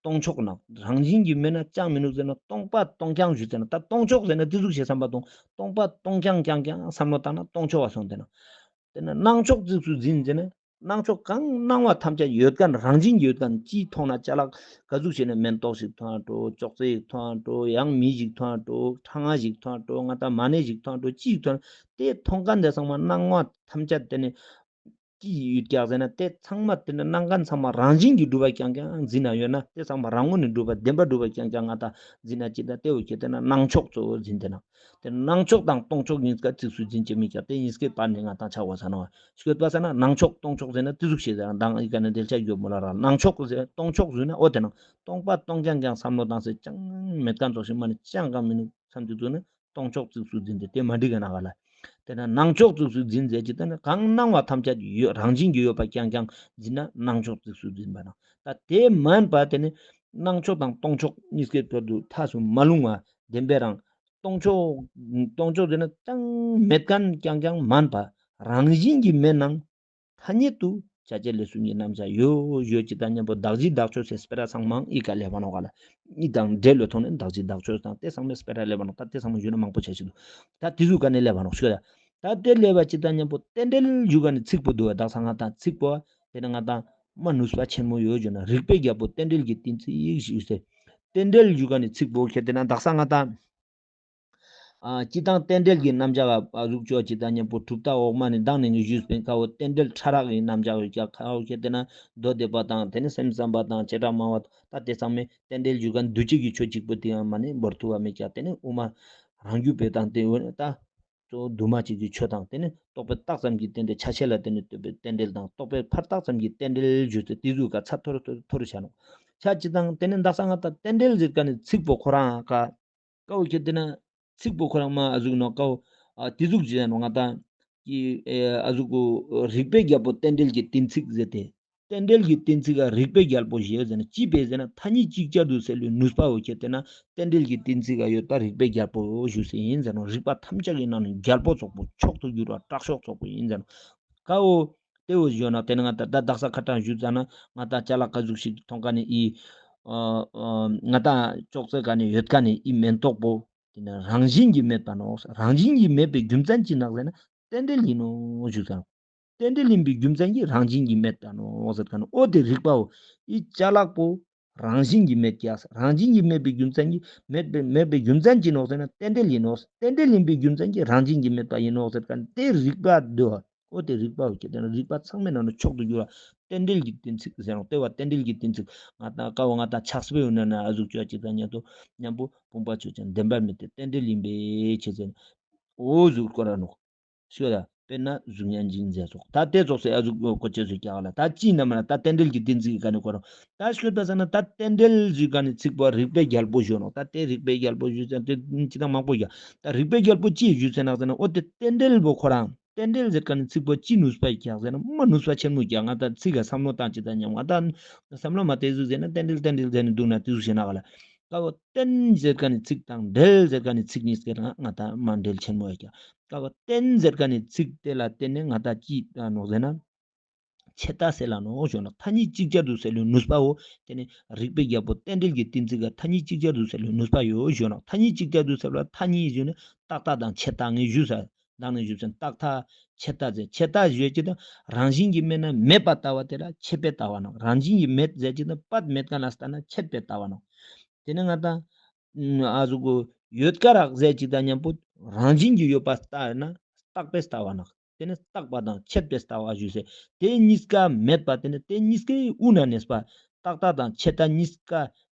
སྟོང་ཕྱོགས་ན་རང་བཞིན་གྱིས་མེད་ན་ཅང་མི་ནུག་ཟེར་ན་སྟོང་པ་སྟོང་རྐྱང་ཞུ་ཟེར་ན་ད་སྟོང་ཕྱོགས་ཟེར་ན་ཏེ་ཟུག་ཞེས་བསམ་པ་དང་སྟོང་པ་སྟོང་རྐྱང་རྐྱང་རྐྱང་བསམ་བློ་བཏང་ན་སྟོང་ཕྱོགས་བ་སོང་ཏེ་ན། ཏེ་ན་སྣང་ཕྱོགས་གཙིགས་སུ་འཛིན་ཟེར་ན་སྣང་ཕྱོགས་གང་སྣང་བ་ཐམས་ཅད་ཡོད་ཁན་རང་བཞིན་གྱིས་ཡོད་ཁན་ཅི་མཐོང་ན་ཅ་ལག་ག་ཟུག་བྱས་ན་མེན་ཏོག་ཞིག་མཐོང་འགྲོ་ཅོག་ཙེ་ཞིག་མཐོང་འགྲོ་ཡང་མི་ཞིག་མཐོང་འགྲོ་ཕྲེང་བ་ཞིག་མཐོང་འགྲོ་ང་དང་མ་ཎི་ཞིག་མཐོང་འགྲོ་ཅི་ཞིག་མཐོང་ཏེ་མཐོང་ཁན་ཏེ་ཚང་མ་སྣང་བ་ཐམས་ཅད་ཏེ་ནི། ཅི་ཡོད་ཀྱག་ཟེར་ན་ཏེ་ཚང་མ་ཏེ་ནི་སྣང་ཁན་ཚང་མ་རང་བཞིན་གྱིས་གྲུབ་པ་རྐྱང་རྐྱང་འཛིན་ན་ཡོད་ན་ཏེ་ཚང་མ་རང་ངོས་ནས་གྲུབ་པ་བདེན་པ་གྲུབ་པ་རྐྱང་རྐྱང་ང་དང་འཛིན་ན་ཅི་ད་ཏེ་བོ་ཁྱེད་ཏེ་ན་སྣང་ཕྱོགས་གཙོ་བོ་འཛིན་ཏེ་ན། ཏེ་སྣང་ཕྱོགས་དང་སྟོང་ཕྱོགས་གཉིས་ཀ་གཙིགས་སུ་འཛིན་ཅེས་མི་ཀྱག་ཏེ་གཉིས་ཀའི་བར་ནས་ང་དང་ཆགས་པ་ས་ན་ཤོད་པ་ས་ན་སྣང་ཕྱོགས་སྟོང་ཕྱོགས་ཟེར་ན་ཏེ་ཟུག་ཞེས་ཟེར་ན་མདང་ཨི་ཀ་ནས་འགྲེལ་བཤད་ཡོད་མོ་ལ་ར་སྣང་ཕྱོགས་ཟེར་སྟོང་ཕྱོགས་ཟེར་ན་འོ་ཏེ་ན་སྟོང་པ་སྟོང་རྐྱང་རྐྱང་བསམ་བློ་བཏང་སེ་ཅང་མེད་ཁན་ཙོགས་ཤིག་མ་ནི་ཅང་གང་མི་ནུག་བསམ་དུས་ཙུག་ན། སྟོང་ཕྱོགས་གཙིགས་སུ་འཛིན་ཏེ་ཏེ་མ་འགྲིག་ག་ན་ག་ལ། ཏེ་ན་སྣང་ཕྱོགས་གཙིགས་སུ་འཛིན་ཟེར་ཅི་ད་ནི་གང་སྣང་བ་ཐམས་ཅད་ཡོད་རང་བཞིན་གྱིས་ཡོད་པ་རྐྱང་རྐྱང་འཛིན་ན་སྣང་ཕྱོགས་གཙིགས་སུ་འཛིན་པ་ན། ད་ཏེ་མན་པ་ཏེ་ནི་སྣང་ཕྱོགས་དང་སྟོང་ཕྱོགས་གཉིས་ཀའི་བར་དུ་ཐག་སུ་མ་ལྷུང་བ་བདེན་པའི་རང་སྟོང་ཕྱོགས་སྟོང་ཕྱོགས་ཟེར་ན་ཅང་མེད་ཁན་རྐྱང་རྐྱང་མན་པ་རང་བཞིན་གྱིས་མེད་ནང་། ཐ་སྙད་དུ་བྱ་བྱེད་ལས་གསུམ་གྱི་རྣམ་གཞག་ཡོད་ཡོད་ཅི་ད་ཉམ་པོ་བདག་གཞན་བདག་ཆོས་ཟེར་སྤེ་ར་ཚང་མ་ཨི་ཀ་ལེབ་བ་ནོག་ག་ལ། ཨི་དང་འབྲེལ་ལོ་ཐོག་ནས་བདག་གཞན་བདག་ཆོས་དང་ཏེ་ཚང་མའི་སྤེ་ར་ལེབ་བ་ནོག་ད་ཏེ་ཚང་མ་ཞུ་ན་མང་པོ་ཆ་ཞིག་འདུག་ད་ཏེ་ཟུག་ག་ནས་ལེབ་བ་ནོག་ཤོད་ད། ད་ཏེ་ལེབ་བ་ཅི་ད་ཉམ་པོ་རྟེན་འབྲེལ་ཞུ་ག་ནི་ཚིག་པོ་འདུག་བ་དག་ས་ང་དང་ཚིག་པོ་ཏེ་ནི་ང་དང་མ་ནུས་པ་ཆེན་མོ་ཡོད་ཞུ་ན་རིགས་པའི་རྒྱལ་པོ་རྟེན་འབྲེལ་གྱི་གཏན་ཚིགས་ཞུ་ཟེར། རྟེན་འབྲེལ་ཞུ་ག་ནི་ཚིག་པོ་ཁྱེད་ཏེ་ན་དག་ས་ང་དང་། ཨ་སྤྱི་དང་རྟེན་འབྲེལ་གྱི་རྣམ་གཞག་ཨ་ཟུག་ཅོ་ཅི་ད་ཉམ་པོ་གྲུབ་རྟགས་འོག་མ་ནི་མདང་ནས་ངས་ཞུས་པའི་ཁ་བོ་རྟེན་འབྲེལ་ཕྲ་རགས་ཀྱི་རྣམ་གཞག་ཡོད་ཀྱག་ཁ་བོ་ཁྱེད་ཏེ་ན་མདོ་སྡེ་པ་དང་ཏེ་ནི་སེམས་ཙམ་པ་དང་བྱེ་བྲག་སྨྲ་བ་ད་ཏེ་ཚང་མས་རྟེན་འབྲེལ་ཞུ་ག་འདུ་བྱེད་ཀྱི་ཆོས་གཅིག་པོ་ཏེ་ཡང་མ་ནི་བོར་ཐུབ་པ་མེད་ཀྱག་ཏེ་ནི་དབུ་མ་རང་རྒྱུད་པའི་དང་ཏེ་འོ་ད་གཙོ་བོ་འདུས་མ་བྱས་ཀྱི་ཆོས་དང་ཏེ་ནི་རྟོག་པའི་རྟགས་ཙམ་གྱིས་བརྟེན་ཏེ་ཆ་ཤས་ལ་བརྟེན་ནས་ལྟོས་པའི་རྟེན་འབྲེལ་དང་རྟོག་པའི་ཕར་རྟགས་ཙམ་གྱིས་རྟེན་འབྲེལ་ཞུས་ཏེ་ཏེ་ཟུག་ག་ཚ་ཐོར་ཐོར་ཐོར་བྱ་ནོག་ཆ་ཅི་དང་ཏེ་ནི་དག་ས་ང་དང་རྟེན་འབྲེལ་ཟེར་ག་ནི་ཚིག་པོ་ཁོ་རང་ཀ་ཀ་བོ་ཁྱེད་ཏེ་ན་ཚིག་པོ་ཁོ་རང་མ་ཨ་ཟུག་ནོག་ཀ་བོ་ཨ་ཏེ་ཟུག་ཅི་ཡ་ནོག་ང་དང་གི་ཨ་ཟུག་གོ་རིགས་པའི་རྒྱལ་པོ་རྟེན་འབྲེལ་གྱི་གཏན་ཚིགས་ཟེར་ཏེ། རྟེན་འབྲེལ་གྱི་གཏན་ཚིགས་ཀ་རིགས་པའི་རྒྱལ་པོ་ཞེས་ཟེར་ན་ཅི་པས་ཟེར་ན་མཐའ་གཉིས་ཅིག་ཅར་དུ་སེལ་བའི་ནུས་པ་བོ་ཁྱེད་ཏེ་ན་རྟེན་འབྲེལ་གྱི་གཏན་ཚིགས་ཀ་ཡོད་ད་རིགས་པའི་རྒྱལ་པོ་ཞུ་སེ་ཡིན་ཟེར་ནོག་རིགས་པ་ཐམས་ཅད་ཀྱི་ནང་ནས་རྒྱལ་པོ་ཙོགས་པོ་མཆོག་ཏུ་གྱུར་བ་དྲག་ཤོས་ཙོགས་པོ་ཡིན་ཟེར་ནོག་ཀ་བོ། ཏེ་བོ་ཞུ་ན་ཏེ་ནི་ང་དང་ད་དག་ས་ཁ་ཏང་ཞུ་ཙ་ན་ང་དང་ཅ་ལག་ག་ཟུག་ཞིག་མཐོང་ག་ནི་ཨི། ཨ་ཨ་ང་དང་ཅོག་ཙེ་ག་ནི་ཡོད་ག་ནི་ཨི་མེན་ཏོག་པོ། ཏེ་ནི་རང་བཞིན་གྱིས་མེད་པ་ནོག་རང་བཞིན་གྱིས་མེད་པའི་རྒྱུ་མཚན་ཅི་ནོག་ཟེར་ན་རྟེན་འབྲེལ་ཡིན་ནོག་ཞུ་ཙ་ན། རྟེན་འབྲེལ་ཡིན་པའི་རྒྱུ་མཚན་གྱིས་རང་བཞིན་གྱིས་མེད་པ་ནོག་ཟེར་ག་ནི་འོ་ཏེ་རིགས་པའོ། ཨི་ཅ་ལག་པོ་རང་བཞིན་གྱིས་མེད་ཀྱག་རང་བཞིན་གྱིས་མེད་པའི་རྒྱུ་མཚན་གྱིས་མེད་པའི་མེད་པའི་རྒྱུ་མཚན་ཅི་ནོག་ཟེར་ན་རྟེན་འབྲེལ་ཡིན་ནོག་རྟེན་འབྲེལ་ཡིན་པའི་རྒྱུ་མཚན་གྱིས་རང་བཞིན་གྱིས་མེད་པ་ཡིན་ནོག་ཟེར་ག་ནི་ཏེ་རིགས་པ་འདུག་འོ་ཏེ་རིགས་པ་འོ་ཁྱེད་ཏེ་ན་རིགས་པ་ཚང་མའི་ནང་ནས་མཆོག་ཏུ་གྱུར་བ་རྟེན་འབྲེལ་གྱི་གཏན་ཚིགས་ཟེར་རོ། ཏེ་བ་རྟེན་འབྲེལ་གྱི་གཏན་ཚིགས་ང་དང་ཀ་བོ་ང་དང་ཆགས་པའི་འོ་ན་ན་ཨ་ཟུག་ཅོ་ཅིག་དང་མཉམ་དུ་མཉམ་པོ་བུམ་པ་ཆོས་ཅན་བདེན་པར་མེད་དེ་རྟེན་འབྲེལ་ཡིན་པའི་ཆེད་ཟེར་འོ་ཟུག་སྐོར་ར་ནོག་ཤོད་ད་དཔེར་ན་གཟུགས་བརྙན་ཅིག་མཛད་སོགས་ད་ཏེ་ཙོགས་སེ་ཨ་ཟུག་གོ་ཅེས་སུ་ཀྱག་ལ་ད་ཅི་ན་མ་ན་ད་རྟེན་འབྲེལ་གྱི་གཏན་ཚིགས་ཀྱི་ཀ་ནས་སྐོར་རོ། ད་ཤོད་ད་ཟེར་ན་ད་རྟེན་འབྲེལ་ཟེར་ག་ནི་ཚིག་པོ་རིགས་པའི་རྒྱལ་པོ་ཞུ་ནོག་ད་ཏེ་རིགས་པའི་རྒྱལ་པོ་ཞུ་ཟེར་ཏེ་ཅི་དང་མང་པོ་ཀྱག་ད་རིགས་པའི་རྒྱལ་པོ་ཅི་ཞུ་ཟེར་ན་ཟེར་ན་འོ་ཏེ་རྟེན་འབྲེལ་བོ་ཁོ་རང་རྟེན་འབྲེལ་ཟེར་ག་ནི་ཚིག་པོ་ཅི་ནུས་པ་ཀྱག་ཟེར་ན་མ་ནུས་པ་ཆེན་མོ་ཀྱག་ང་ད་ཚིག་ག་བསམ་བློ་བཏང་ཅི་ད་ཉམ་ང་ད་བསམ་བློ་མ་ཏེ་ཟུག་ཟེར་ན་རྟེན་འབྲེལ་རྟེན་འབྲེལ་ཟེར་ནི་འདུག་ན་ཏེ་ཟུག་ཞེ་ན་ག་ལ། ཀ་བོ་རྟེན་ཟེར་ག་ནི་ཚིག་དང་འབྲེལ་ཟེར་ག་ནི་ཚིག་གཉིས་ཀྱི་ང་ད་མ་འབྲེལ་ཆེན་མོ་ཡོད་ཀྱག་ཀ་བོ་རྟེན་ཟེར་ག་ནི་ཚིག་ཏེ་ལ་བརྟེན་ནས་ང་ད་ཅི་ནོག་ཟེར་ན། ཆད་མཐའ་སེལ་ལ་ནོག་ཞུ་ན་མཐའ་གཉིས་ཅིག་ཅར་དུ་སེལ་བའི་ནུས་པའོ། ཏེ་ནི་རིགས་པའི་རྒྱལ་པོ་རྟེན་འབྲེལ་གྱི་གཏན་ཚིགས་ཀ་མཐའ་གཉིས་ཅིག་ཅར་དུ་སེལ་བའི་ནུས་པ་ཡོད་ཞུ་ན་མཐའ་གཉིས་ཅིག་ཅར་དུ་སེལ་བ་མཐའ་གཉིས་ཞུ་ན་རྟག་མཐའ་དང་ཆད་མཐའ་ངས་ཞུས་ས། མདང་ནེ་ཞུས་ཅེན་རྟག་མཐའ་ཆད་མཐའ་ཟེར། ཆད་མཐའ་ཞུ་ཅེས་དང་རང་བཞིན་གྱིས་མེད་ན་མེད་པ་ལྟ་བ་དེ་ལ་ཆད་པའི་ལྟ་བ་ནོག། རང་བཞིན་གྱིས་མེད་ཟེར་ཅེས་དང་པད་མེད་ཁན་ལ་ལྟ་ན་ཆད་པའི་ལྟ་བ་ནོག། དེ་ནེ་ང་དང་ཨ་ཟུག་གོ་ཡོད་ཀ་རག་ཟེར་ཅེས་དང་ཉམ་པོ་རང་བཞིན་གྱིས་ཡོད་པ་ལྟ་ན་རྟག་པའི་ལྟ་བ་ནོག། དེ་ནེ་རྟག་པ་དང་ཆད་པའི་ལྟ་བ་ཞུས་ཟེར། དེ་གཉིས་ཀ་མེད་པ་དེ་ནེ་དེ་གཉིས་ཀའི་དབུས་ན་གནས་པ། རྟག་མཐའ་དང་ཆད་མཐའ་གཉིས་ཀ་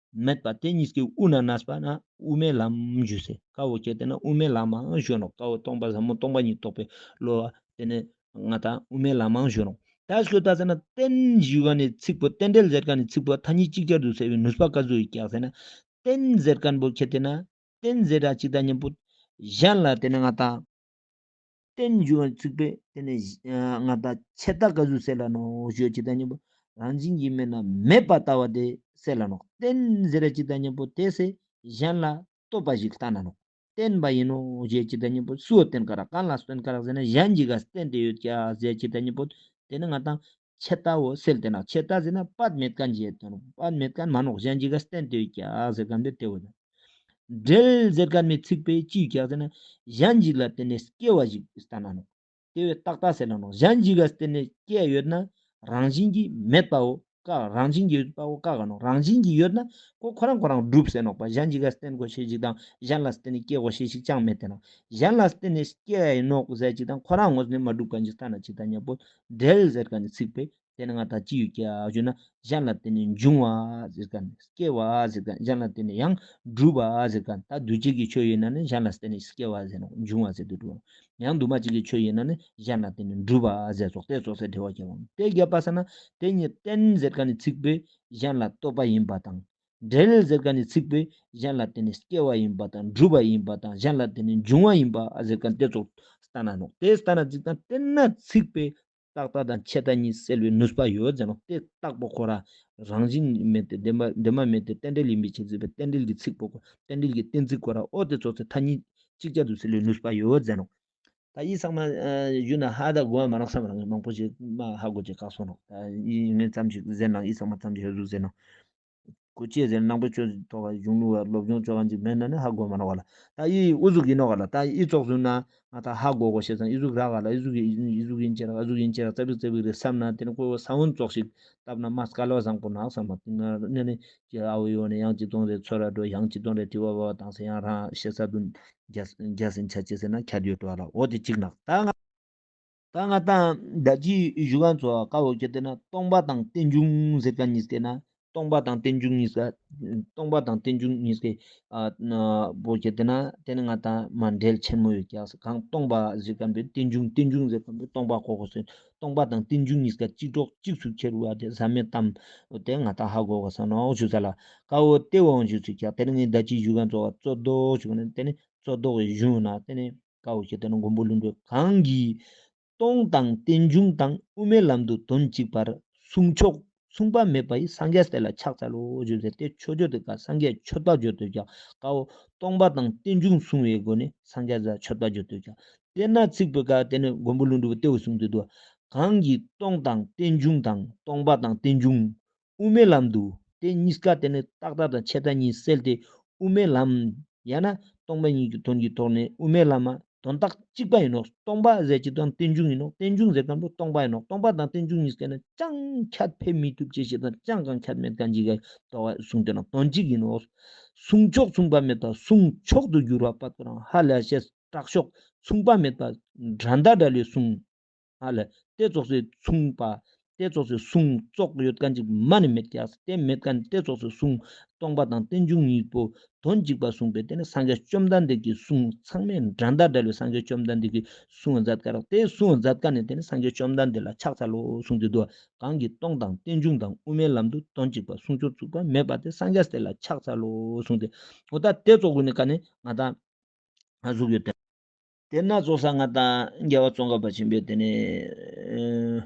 མེད་པ་དེ་གཉིས་ཀའི་དབུས་ན་གནས་པ་ན་དབུ་མའི་ལམ་ཞུས་ཟེར། ཀ་བོ་ཁྱེར་ཏེ་ན་དབུ་མའི་ལམ་མང་ཞུ་ནོག། ཀ་བོ་སྟོང་པ་ཟབ་མོ་སྟོང་པ་ཉིད་རྟོགས་པའི་བློ་བ་དེ་ནེ་ང་དང་དབུ་མའི་ལམ་མང་ཞུ་ནོག། ད་ཞུ་ད་ཟེར་ན་རྟེན་ཞུ་ག་ནེ་ཚིག་པོ་རྟེན་འབྲེལ་ཟེར་ག་ནེ་ཚིག་པོ་མཐའ་གཉིས་ཅིག་ཅར་དུ་སེལ་བའི་ནུས་པ་ཀ་ཟུག་ཡོད་ཀྱག་ཟེར་ན། རྟེན་ཟེར་ཁན་བོ་ཁྱེར་ཏེ་ན་རྟེན་ཟེར་ར་ཅིག་དང་ཉམ་པོ་གཞན་ལ་དེ་ནེ་ང་དང་རྟེན་ཞུ་བ་ཚིག་པས་དེ་ནེ་ང་དང་ཆད་མཐའ་ཀ་ཟུག་སེལ་ལ་ནོག་ཞུ་ཅིག་དང་ཉམ་པོ་རང་བཞིན་གྱིས་མེད་ན་མེད་པ་ལྟ་བ་དེ་སེལ་ལ་ནོག། རྟེན་ཟེར་ར་ཅིག་དང་ཉམ་པོ་དེ་སེ་གཞན་ལ་ལྟོས་པ་ཞིག་ལྟ་ན་ནོག། བརྟེན་པ་ཡིན་ནོག་ཞུ་ཅིག་དང་ཉམ་པོ་སུ་བོ་བརྟེན་ཀ་རག། གང་ལ་བརྟེན་ཀ་རག་ཟེར་ན་གཞན་ཅིག་ག་བརྟེན་ཏེ་ཡོད་ཀྱག་ཟེར་ཅིག་དང་ཉམ་པོ་དེ་ནེ་ང་དང་ཆད་མཐའ་བོ་སེལ་ཏེ་ན། ཆད་མཐའ་ཟེར་ན་པད་མེད་ཁན་ཞིག་ཡོད་དེ་ནོག། པད་མེད་ཁན་མ་ནོག། གཞན་ཅིག་ག་བརྟེན་ཏེ་ཡོད་ཀྱག་ཟེར་ཁན་དེ་དེ་བོ་ཡིན། འབྲེལ་ཟེར་ཁན་མི་ཚིག་པས་ཅི་ཡོད་ཀྱག་ཟེར་ན་གཞན་ཅིག་ལ་བརྟེན་ནེ་སྐྱེ་བ་ཞིག་ལྟ་ན་ནོག། དེ་བས་རྟག་མཐའ་སེལ་ལ་ནོག། གཞན་ཅིག་ག་བརྟེན་ནེ་སྐྱེ་ཡོད་ན་རང་བཞིན་གྱིས་མེད་པའོ་ཀ། རང་བཞིན་གྱིས་ཡོད་པའོ་ཀ་ག་ནོག། རང་བཞིན་གྱིས་ཡོད་ན་ཁོ་ཁོ་རང་ཁོ་རང་གྲུབ་ཟེར་ནོག་པ། གཞན་ཅིག་ག་བརྟེན་དགོས་ཤེས་ཤིག་དང་གཞན་ལ་བརྟེན་ནེ་སྐྱེ་དགོས་ཤེས་ཤིག་ཅང་མེད་དེ་ནོག། གཞན་ལ་བརྟེན་ནེ་སྐྱེ་ཡ་ཡིན་ནོག་ཟེར་ཅིག་དང་ཁོ་རང་ངོས་ནེ་མ་གྲུབ་ཁན་ཅིག་ལྟ་ན་ཅིག་དང་ཉམ་པོ་འབྲེལ་ཟེར་ཁན་ནི་ཚིག་པས་དེ་ནེ་ང་དང་ཅི་ཡོད་ཀྱག་ཞུ་ན་གཞན་ལ་བརྟེན་ནེ་འབྱུང་བ་ཟེར་ཁན་སྐྱེ་བ་ཟེར་ཁན་གཞན་ལ་བརྟེན་ནེ་ཡང་གྲུབ་པ་ཟེར་ཁན། ད་འདུས་བྱས་ཀྱི་ཆོས་ཡིན་ན་ནི་གཞན་ལ་བརྟེན་ནེ་སྐྱེ་བ་ཟེར་ནོག། འབྱུང་བ་ཟེར་དུ་འགྲོ། ཡང་འདུས་མ་བྱས་ཀྱི་ཆོས་ཡིན་ན་ནི་གཞན་ལ་བརྟེན་ནེ་གྲུབ་པ་ཟེར་ཙོགས་དེ་ཙོགས་སེ་འབྲེལ་བ་སྐྱེ་བ། དེ་རྒྱབ་པ་ས་ན་དེ་ཉིད་རྟེན་ཟེར་ཁན་ནི་ཚིག་པས་གཞན་ལ་ལྟོས་པ་ཡིན་པ་དང་། འབྲེལ་ཟེར་ཁན་ནི་ཚིག་པས་གཞན་ལ་བརྟེན་ནེ་སྐྱེ་བ་ཡིན་པ་དང་གྲུབ་པ་ཡིན་པ་དང་གཞན་ལ་བརྟེན་ནེ་འབྱུང་བ་ཡིན་པ་ཟེར་ཁན་དེ་ཙོགས་ལྟ་ན་ནོག། དེ་ལྟ་ན་ཅིག་དང་རྟེན་ན་ཚིག་པས་རྟག་མཐའ་དང་ཆད་མཐའ་གཉིས་སེལ་བའི་ནུས་པ་ཡོད་ཟེར་ནོག། དེ་རྟག་པོ་ཁོ་རང་རང་བཞིན་མེད་དེ་བདེན་པ་བདེན་པ་མེད་དེ་རྟེན་འབྲེལ་ཡིན་པའི་ཕྱིར་ཟེར་བའི་རྟེན་འབྲེལ་གྱི་ཚིག་པོ་ཁོ་རྟེན་འབྲེལ་གྱི་གཏན་ཚིགས་ཁོ་རང་འོ་དེ་ཙོགས་སེ་མཐའ་གཉིས་ཅིག་ཅར་དུ་སེལ་བའི་ནུས་པ་ཡོད་ཟེར་ནོག། ད་འི་ཚང་མ་ཨ་ཞུ་ན་ཧ་ད་གོ་བ་མ་ནོག་བསམ་རང་མང་པོ་ཞིག་མ་ཧ་གོ་ཅེས་ཁག་སོང་ནོག། ད་འི་ངས་ཙམ་ཞིག་ཟེར་ན་འི་ཚང་མ་ཙམ་ཞིག་ཧ་ཟུག་ཟེར་ནོག། གོ་ཅེས་ཟེར་ནང་པའི་ཆོས་ཐོག་གཞུང་ལུགས་སློབ་སྦྱོང་ཆོ་ག་ཅིག་མེད་ན་ནི་ཧ་གོ་མ་ནོག་པ་ལ། ད་འི་འུ་ཟུག་ཡིན་ནོག་ག་ལ། ད་འི་ཙོགས་ཟུག་ན་ང་ད་ཧ་གོ་གོ་ཤེས་སང་འི་ཟུག་རག་ག་ལ། འི་ཟུག་ཡིན་འི་ཟུག་ཡིན་ཅེས་རག་འི་ཟུག་ཡིན་ཅེས་རག་ཙ་པིག་ཙ་པིག་རེ་བསམ་ན་དེ་ནི་ཁོ་ས་བོན་ཙོགས་ཤིག་བཏབ་ན་མ་སྐལ་བ་བཟང་པོ་ནོག་བསམ་པ་དེ་ང་ནི་ནི་ཅི་ཨ་བོ་ཡོང་ནས་ཡང་ཅི་གཏོང་རེ་ཚོར་ར་འགྲོ་ཡང་ཅི་གཏོང་རེ་དྲི་བ་བ་བ་དང་ཟེར་ཡང་རང་ཤེས་ས་དུ་རྒྱ་རྒྱ་སེན་ཆ་ཅེས་ཟེར་ན་ཁྱད་ཡོད་འགྲོ་བ་ལ། འོ་དེ་གཅིག་ནོག། ད་ང་ད་ང་ད་ད་ཅི་ཞུ་ག་ཚོ་ཀ་བོ་ཁྱེར་ཏེ་ན་སྟོང་པ་དང་རྟེན་འབྱུང་ཟེར་ཁན་གཉིས་ཀའི་ན་སྟོང་པ་དང་རྟེན་འབྱུང་གཉིས་ཀ་སྟོང་པ་དང་རྟེན་འབྱུང་གཉིས་ཀའི་ཨ་ན་བོ་ཁྱེར་ཏེ་ན་དེ་ནི་ང་ད་མ་འབྲེལ་ཆེན་མོ་ཡོད་ཀྱག། གང་སྟོང་པ་ཟེར་ཁན་པོའི་རྟེན་འབྱུང་རྟེན་འབྱུང་ཟེར་ཁན་པོའི་སྟོང་པ་གོ་གོ་སོང་། སྟོང་པ་དང་རྟེན་འབྱུང་གཉིས་ཀ་གཅིག་གྲོགས་གཅིག་སུ་ཁྱེར་བ་དེ་ཟ་མེད་གཏམ་དེ་ང་ད་ཧ་གོ་གོ་ས་ནོག་ཞུ་ས་ལ། ཀ་བོ་དེ་བོ་ཞུ་ཚུལ་ཀྱག། དེ་ནི་ངས་ད་ཅི་ཞུ་ག་ཚོ་གཙོ་དོག་ཞུ་ནི་དེ་ནི་གཙོ་དོག་གི་གཞུང་ན་དེ་ནི་ཀ་བོ་ཁྱེར་ཏེ་ན་མགོན་པོ་ཀླུ་སྒྲུབ་གང་གིས་སྟོང་དང་རྟེན་འབྱུང་དང་དབུ་མའི་ལམ་དུ་དོན་གཅིག་པར་གསུངས་ཆོག་གསུངས་པ་མེད་པ་ཡིས་སངས་རྒྱས་དེ་ལ་ཕྱག་འཚལ་ལོ་ཞུ་ཟེར་ཏེ་མཆོད་བརྗོད་དེ་ཀ་སངས་རྒྱས་མཆོད་པ་བརྗོད་དོ་ཀྱག། ཀ་བོ་སྟོང་པ་དང་རྟེན་འབྱུང་གསུང་བའི་སྒོ་ནས་སངས་རྒྱས་ལ་མཆོད་པ་བརྗོད་དོ་ཀྱག། དེ་ན་ཚིག་པོའི་ཀ་དེ་ནི་མགོན་པོ་ཀླུ་སྒྲུབ་དེ་བོ་གསུངས་ཏེ་འདུག། གང་གིས་སྟོང་དང་རྟེན་འབྱུང་དང་སྟོང་པ་དང་རྟེན་འབྱུང་དབུ་མའི་ལམ་དུ་དེ་གཉིས་ཀ་དེ་ནི་རྟག་མཐའ་དང་ཆད་མཐའ་གཉིས་སེལ་ཏེ་དབུ་མའི་ལམ་ཡང་ན་སྟོང་པ་ཉིད་ཀྱི་དོན་གྱི་ཐོག་ནས་དབུ་མའི་ལམ་དོན་དག་གཅིག་པ་ཡིན་ནོག། སྟོང་པ་ཟེར་ཅིག་དང་རྟེན་འབྱུང་ཡིན་ནོག། རྟེན་འབྱུང་ཟེར་ཁན་པོ་སྟོང་པ་ཡིན་ནོག། སྟོང་པ་དང་རྟེན་འབྱུང་གཉིས་ཀ་ནི་ཅང་ཁྱད་ཕེ་མི་ཐུབ་ཅེས་ཤིག་དང་ཅང་གང་ཁྱད་མེད་ཁན་ཅིག་ག་དོ་བ་གསུངས་ཏེ་ནོག། དོན་གཅིག་ཡིན་ནོག། གསུངས་ཆོག་མཚུངས་པ་མེད་པ་གསུངས་ཆོག་ཏུ་གྱུར་པ་པད་ཁོ་རང་ཧ་ལས་ཤེས་དྲག་ཤོས་མཚུངས་པ་མེད་པ་འགྲན་ཟླ་བྲལ་བའི་གསུང་ཧ་ལས་དེ་ཙོགས་སེ་མཚུངས་པ་དེ་ཙོགས་སེ་གསུང་ཙོགས་ཡོད་ཁན་ཅིག་མ་ནི་མེད་ཀྱག། དེ་མེད་ཁན་དེ་ཙོགས་སེ་གསུང་སྟོང་པ་དང་རྟེན་འབྱུང་གཉིས་པོ་དོན་གཅིག་པ་གསུངས་པས་དེ་ནི་སངས་རྒྱས་བཅོམ་ལྡན་འདས་ཀྱི་གསུང་ཚང་མས་འགྲན་ཟླ་བྲལ་བའི་སངས་རྒྱས་བཅོམ་ལྡན་འདས་ཀྱི་གསུང་མཛད་ཀ་རག། དེ་གསུང་མཛད་ཀ་ནས་དེ་ནི་སངས་རྒྱས་བཅོམ་ལྡན་འདས་ལ་ཕྱག་འཚལ་ལོ་གསུངས་ཏེ་འདུག། གང་གིས་སྟོང་དང་རྟེན་འབྱུང་དང་དབུ་མའི་ལམ་དུ་དོན་གཅིག་པ་གསུང་ཆོག་མཚུངས་པ་མེད་པ་དེ་སངས་རྒྱས་དེ་ལ་ཕྱག་འཚལ་ལོ་གསུངས་ཏེ། འོ་ད་དེ་ཙོགས་ཀུན་ནི་ཀ་ནས་ང་ད་ང་ཟུག་ཡོད་དེ། དེ་ན་ཙོགས་ས་ང་ད་རྒྱལ་བ་ཙོང་ཁ་པ་ཆེན་པོས་དེ་ནས་ཨེ་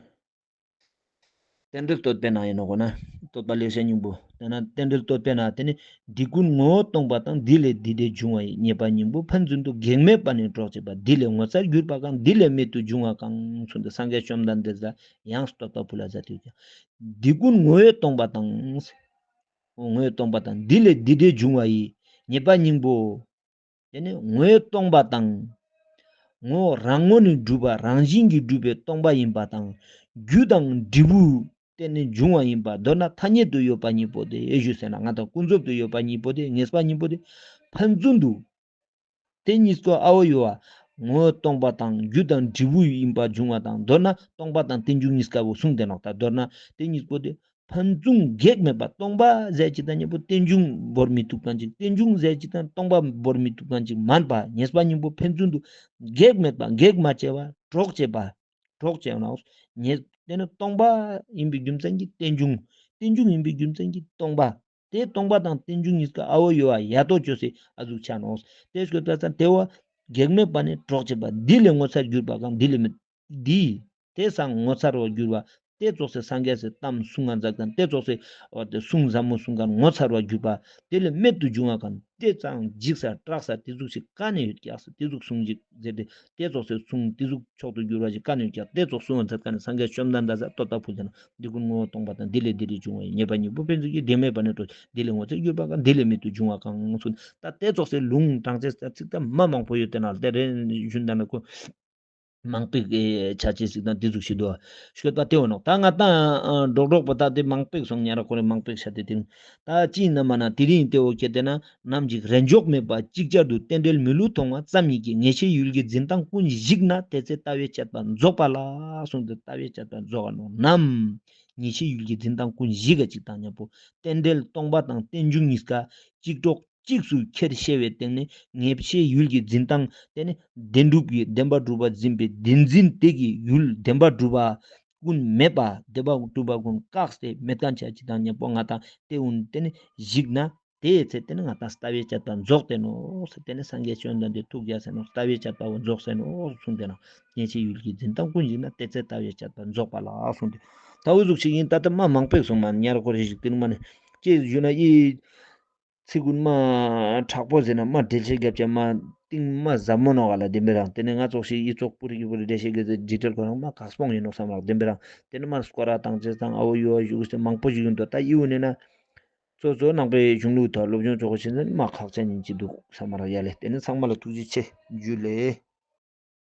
རྟེན་འབྲེལ་བསྟོད་པའི་ནང་ཡིན་ནོག་གོ་ན། བསྟོད་པ་ལེགས་བཤད་སྙིང་པོ། དེ་ན་རྟེན་འབྲེལ་བསྟོད་པའི་ནང་དེ་ནི་འདི་ཀུན་ངོ་བོ་སྟོང་པ་དང་། འདི་ལས་འདི་འབྲས་འབྱུང་བ་ཡི། ཉེས་པ་སྙིང་པོ་ཕན་ཚུན་དུ། གེགས་མེད་པ་ནི་གྲོགས་བྱེད་པ། འདི་ལས་ངོ་མཚར་གྱུར་པ་གང་། འདི་ལས་རྨད་དུ་བྱུང་བ་གང་། གསུངས་ཏེ་སངས་རྒྱས་བཅོམ་ལྡན་འདས་ལ་ཡང་བསྟོད་པ་ཕུལ་ལ་མཛད་དེ་ཡོད་ཀྱག། འདི་ཀུན་ངོ་བོས་སྟོང་པ་དང་། ངོ་བོས་སྟོང་པ་དང་། འདི་ལས་འདི་འབྲས་འབྱུང་བ་ཡི། ཉེས་པ་སྙིང་པོ། དེ་ནི་ངོ་བོས་སྟོང་པ་དང་ ངོ་རང་ངོས་ནས་གྲུབ་པ་རང་བཞིན་གྱིས་གྲུབ་པའི་སྟོང་པ་ཡིན་པ་དང་། རྒྱུ་དང་འབྲས་བུ་བརྟེན་ནས་འབྱུང་བ་ཡིན་པ། མདོར་ན་ཐ་སྙད་དུ་ཡོད་པ་གཉིས་པོ་དེ་ཞུས་ཟེར་ན། ང་དང་ཀུན་རྫོབ་ཏུ་ཡོད་པ་གཉིས་པོ་དེ། ངེས་པ་གཉིས་པོ་དེ་ཕན་ཚུན་དུ། དེ་གཉིས་ཀ་ཨ་བོ་ཡོད་པ། ངོ་བོ་སྟོང་པ་དང་རྒྱུ་དང་འབྲས་བུ་ཡིན་པ་འབྱུང་བ་དང་། མདོར་ན་སྟོང་པ་དང་རྟེན་འབྱུང་གཉིས་ཀ་བོ་གསུངས་ཏེ་ནོག། ད་མདོར་ན་དེ་གཉིས་པོ་དེ་ཕན་ཚུན་གེགས་མེད་པ། སྟོང་པ་ཟེར་ཅིག་དང་མཉམ་པོ་རྟེན་འབྱུང་བོར་མི་ཐུབ་མཁན་ཅིག། རྟེན་འབྱུང་ཟེར་ཅིག་དང་སྟོང་པ་བོར་མི་ཐུབ་མཁན་ཅིག་མན་པ། ངེས་པ་གཉིས་པོ་ཕན་ཚུན་དུ་གེགས་མེད་པ། གེགས་མ་བྱས་པ། གྲོགས་བྱེད་པ། གྲོགས་བྱས་ནོག། ངེས་དེ་ནི་སྟོང་པ་ཡིན་པའི་རྒྱུ་མཚན་གྱིས་རྟེན་འབྱུང་། རྟེན་འབྱུང་ཡིན་པའི་རྒྱུ་མཚན་གྱིས་སྟོང་པ། དེ་སྟོང་པ་དང་རྟེན་འབྱུང་གཉིས་ཀ་ཨ་བོ་ཡོད་པ་ཡ་ཏོ་ཅོས་སེ་ཨ་ཟུག་ཆ་ནོག། དེ་སྐད་ད་ཙང་དེ་བོ་གེགས་མེད་པ་ནི་གྲོགས་བྱེད་པ། འདི་ལས་ངོ་མཚར་གྱུར་པ་གང་། འདི་ལས་མི་འདི། དེ་སང་ངོ་མཚར་བར་གྱུར་པ། དེ་ཙོགས་སེ་སངས་རྒྱས་སི་གཏམ་གསུང་ང་མཛད་མཁན། དེ་ཙོགས་སེ་འོ་དེ་གསུང་ཟབ་མོ་གསུང་མཁན་ངོ་མཚར་བར་གྱུར་པ། དེ་ལས་རྨད་དུ་བྱུང་བ་གང་། དེ་ཙང་འཇིགས་ས་སྐྲག་ས་དེ་ཟུག་ཞིག་ག་ནས་ཡོད་ཀྱག་ས། དེ་ཟུག་གསུང་ཅིག་ཟེར་ཏེ། དེ་ཙོགས་སེ་གསུང་དེ་ཟུག་མཆོག་ཏུ་གྱུར་པ་ཞིག་ག་ནས་ཡོད་ཀྱག། དེ་ཙོགས་གསུང་ང་མཛད་མཁན་ནི་སངས་རྒྱས་བཅོམ་ལྡན་འདས་ས་བསྟོད་པ་ཕུལ་ཏེ་ན། འདི་ཀུན་ངོ་བོ་སྟོང་པ་དང་། འདི་ལས་འདི་རིགས་བྱུང་བ་ཡིན། ངེས་པ་གཉིས་པོ་ཕན་ཚུན་གྱི། གེགས་མེད་པ་ནི་གྲོགས། འདི་ལས་མེད་དུ་འབྱུང་བ་གང་གསུངས། ད་དེ་ཙོགས་སེ་ལུང་དྲངས་ཏེ་ཚིག་ད་མ་མང་པོ་ཡོད་དེ་ན། དེ་རེ་ཞུན་ད་ན་ཁོ་མང་པོའི་ཆ་ཅེས་ཞིག་དང་དེ་ཟུག་ཞིག་འདུག་ཤོད་པ་དེ་འོ་ནོག། ད་ང་ད་འགྲོགས་འགྲོགས་པོ་ད་དེ་མང་པོ་སོང་ཉ་ར་ཁོ་རེ་མང་པོ་ཤ་དེ་དེ་ད་ཅི་ཡིན་ན་མ་ན་དེ་རིང་དེ་འོ་ཁྱེད་དེ་ན་ནམ་ཞིག་རེས་འཇོག་མེད་པ་ཅིག་ཅར་དུ་རྟེན་འབྲེལ་མི་བསླུ་མཐོང་བ་ཙམ་ཡིན་གྱི། ངེས་ཤེས་ཡུལ་གྱི་འཛིན་སྟངས་ཀུན་ཞིག་ན། དེ་ཚེ་ལྟ་བའི་དཔྱད་པ་རྫོགས་པ་ལགས་གསུངས་ཏེ། ལྟ་བའི་དཔྱད་པ་རྫོགས་པ་ནོག། ནམ་ངེས་ཤེས་ཡུལ་གྱི་འཛིན་སྟངས་ཀུན་ཞིག་ག་ཅིག་དང་མཉམ་པོ་རྟེན་འབྲེལ་སྟོང་པ་དང་རྟེན་འབྱུང་གཉིས་ཀ་གཅིག་གྲོགས་གཅིག་སུ་ཁྱེར་ཤེས་པའི་སྟེང་ནས། ངེས་ཤེས་ཡུལ་གྱི་འཛིན་སྟངས་དེ་ནི་བདེན་གྲུབ་ཀྱི་བདེན་པར་གྲུབ་པ་འཛིན་པའི་བདེན་འཛིན་དེ་གི་ཡུལ་བདེན་པར་གྲུབ་པ་ཀུན་མེད་པ། བདེན་པར་གྲུབ་པ་ཀུན་བཀག་སྟེ་མེད་མཁན་ཆ་ཅིག་དང་མཉམ་པོ་ང་དང་དེ་ཀུན་དེ་ནི་ཞིག་ན། དེའི་ཚེ་དེ་ནི་ང་དང་ལྟ་བའི་དཔྱད་པ་རྫོགས་ཏེ་ནོག་ཟེར། དེ་ནི་སངས་རྒྱས་བཅོམ་ལྡན་འདས་ཐུགས་རྗེ་ཟེར་ནོག། ལྟ་བའི་དཔྱད་པ་རྫོགས་ཟེར་ནོག་གསུངས་ཏེ་ན། ངེས་ཤེས་ཡུལ་གྱི་འཛིན་སྟངས་ཀུན་ཞིག་ན། དེ་ཚེ་ལྟ་བའི་དཔྱད་པ་རྫོགས་པ་ལགས་གསུངས་ཏེ། ད་འུ་ཟུག་ཞིག་ཡིན། ད་ལྟ་མ་མང་པོ་སོང་མ་ཉ་ར་ཁོ་རེ་ཞིག་དེ་ནི་མ་ནི་ཅེས་ཞུ་ན་ཡི། ཚིག་ཀུན་མ་དྲག་པོ་ཟེར་ན་མ་འགྲེལ་བཤད་རྒྱབ་ཅེས་མ་གཏིང་མ་ཟབ་མོ་ནོག་ག་ལ། བདེན་པའི་རང་དེ་ནི་ང་ཙོགས་ཤིག་ཡི་ཙོགས་པུ་རི་གི་པུ་རི་འགྲེལ་བཤད་རྒྱབ་ཅེས་ཌི་ཊེལ་ཁོ་རང་མ་ཁག་སྤོང་ཡིན་ནོག་བསམ་རག། བདེན་པའི་རང་དེ་ནི་མ་སྐོར་ར་བཏང་ཅེས་དང་ཨ་བོ་ཡོ་བ་ཞུ་ཟེར་མང་པོ་ཞིག་ཡོད་འདུག། ད་ཡི་འུ་ནི་ན་གཙོ་གཙོ་ནང་པའི་གཞུང་ལུགས་ཐོག་སློབ་སྦྱོང་ཅོ་གོ་ཤེས་ན་མ་ཁག་ཅན་ཡིན་གྱི་འདུག་བསམ་རག་ཡ་ལེ། དེ་ནི་ཚང་མ་ལ་ཐུགས་རྗེ་ཆེ་ཇུ་ལེ།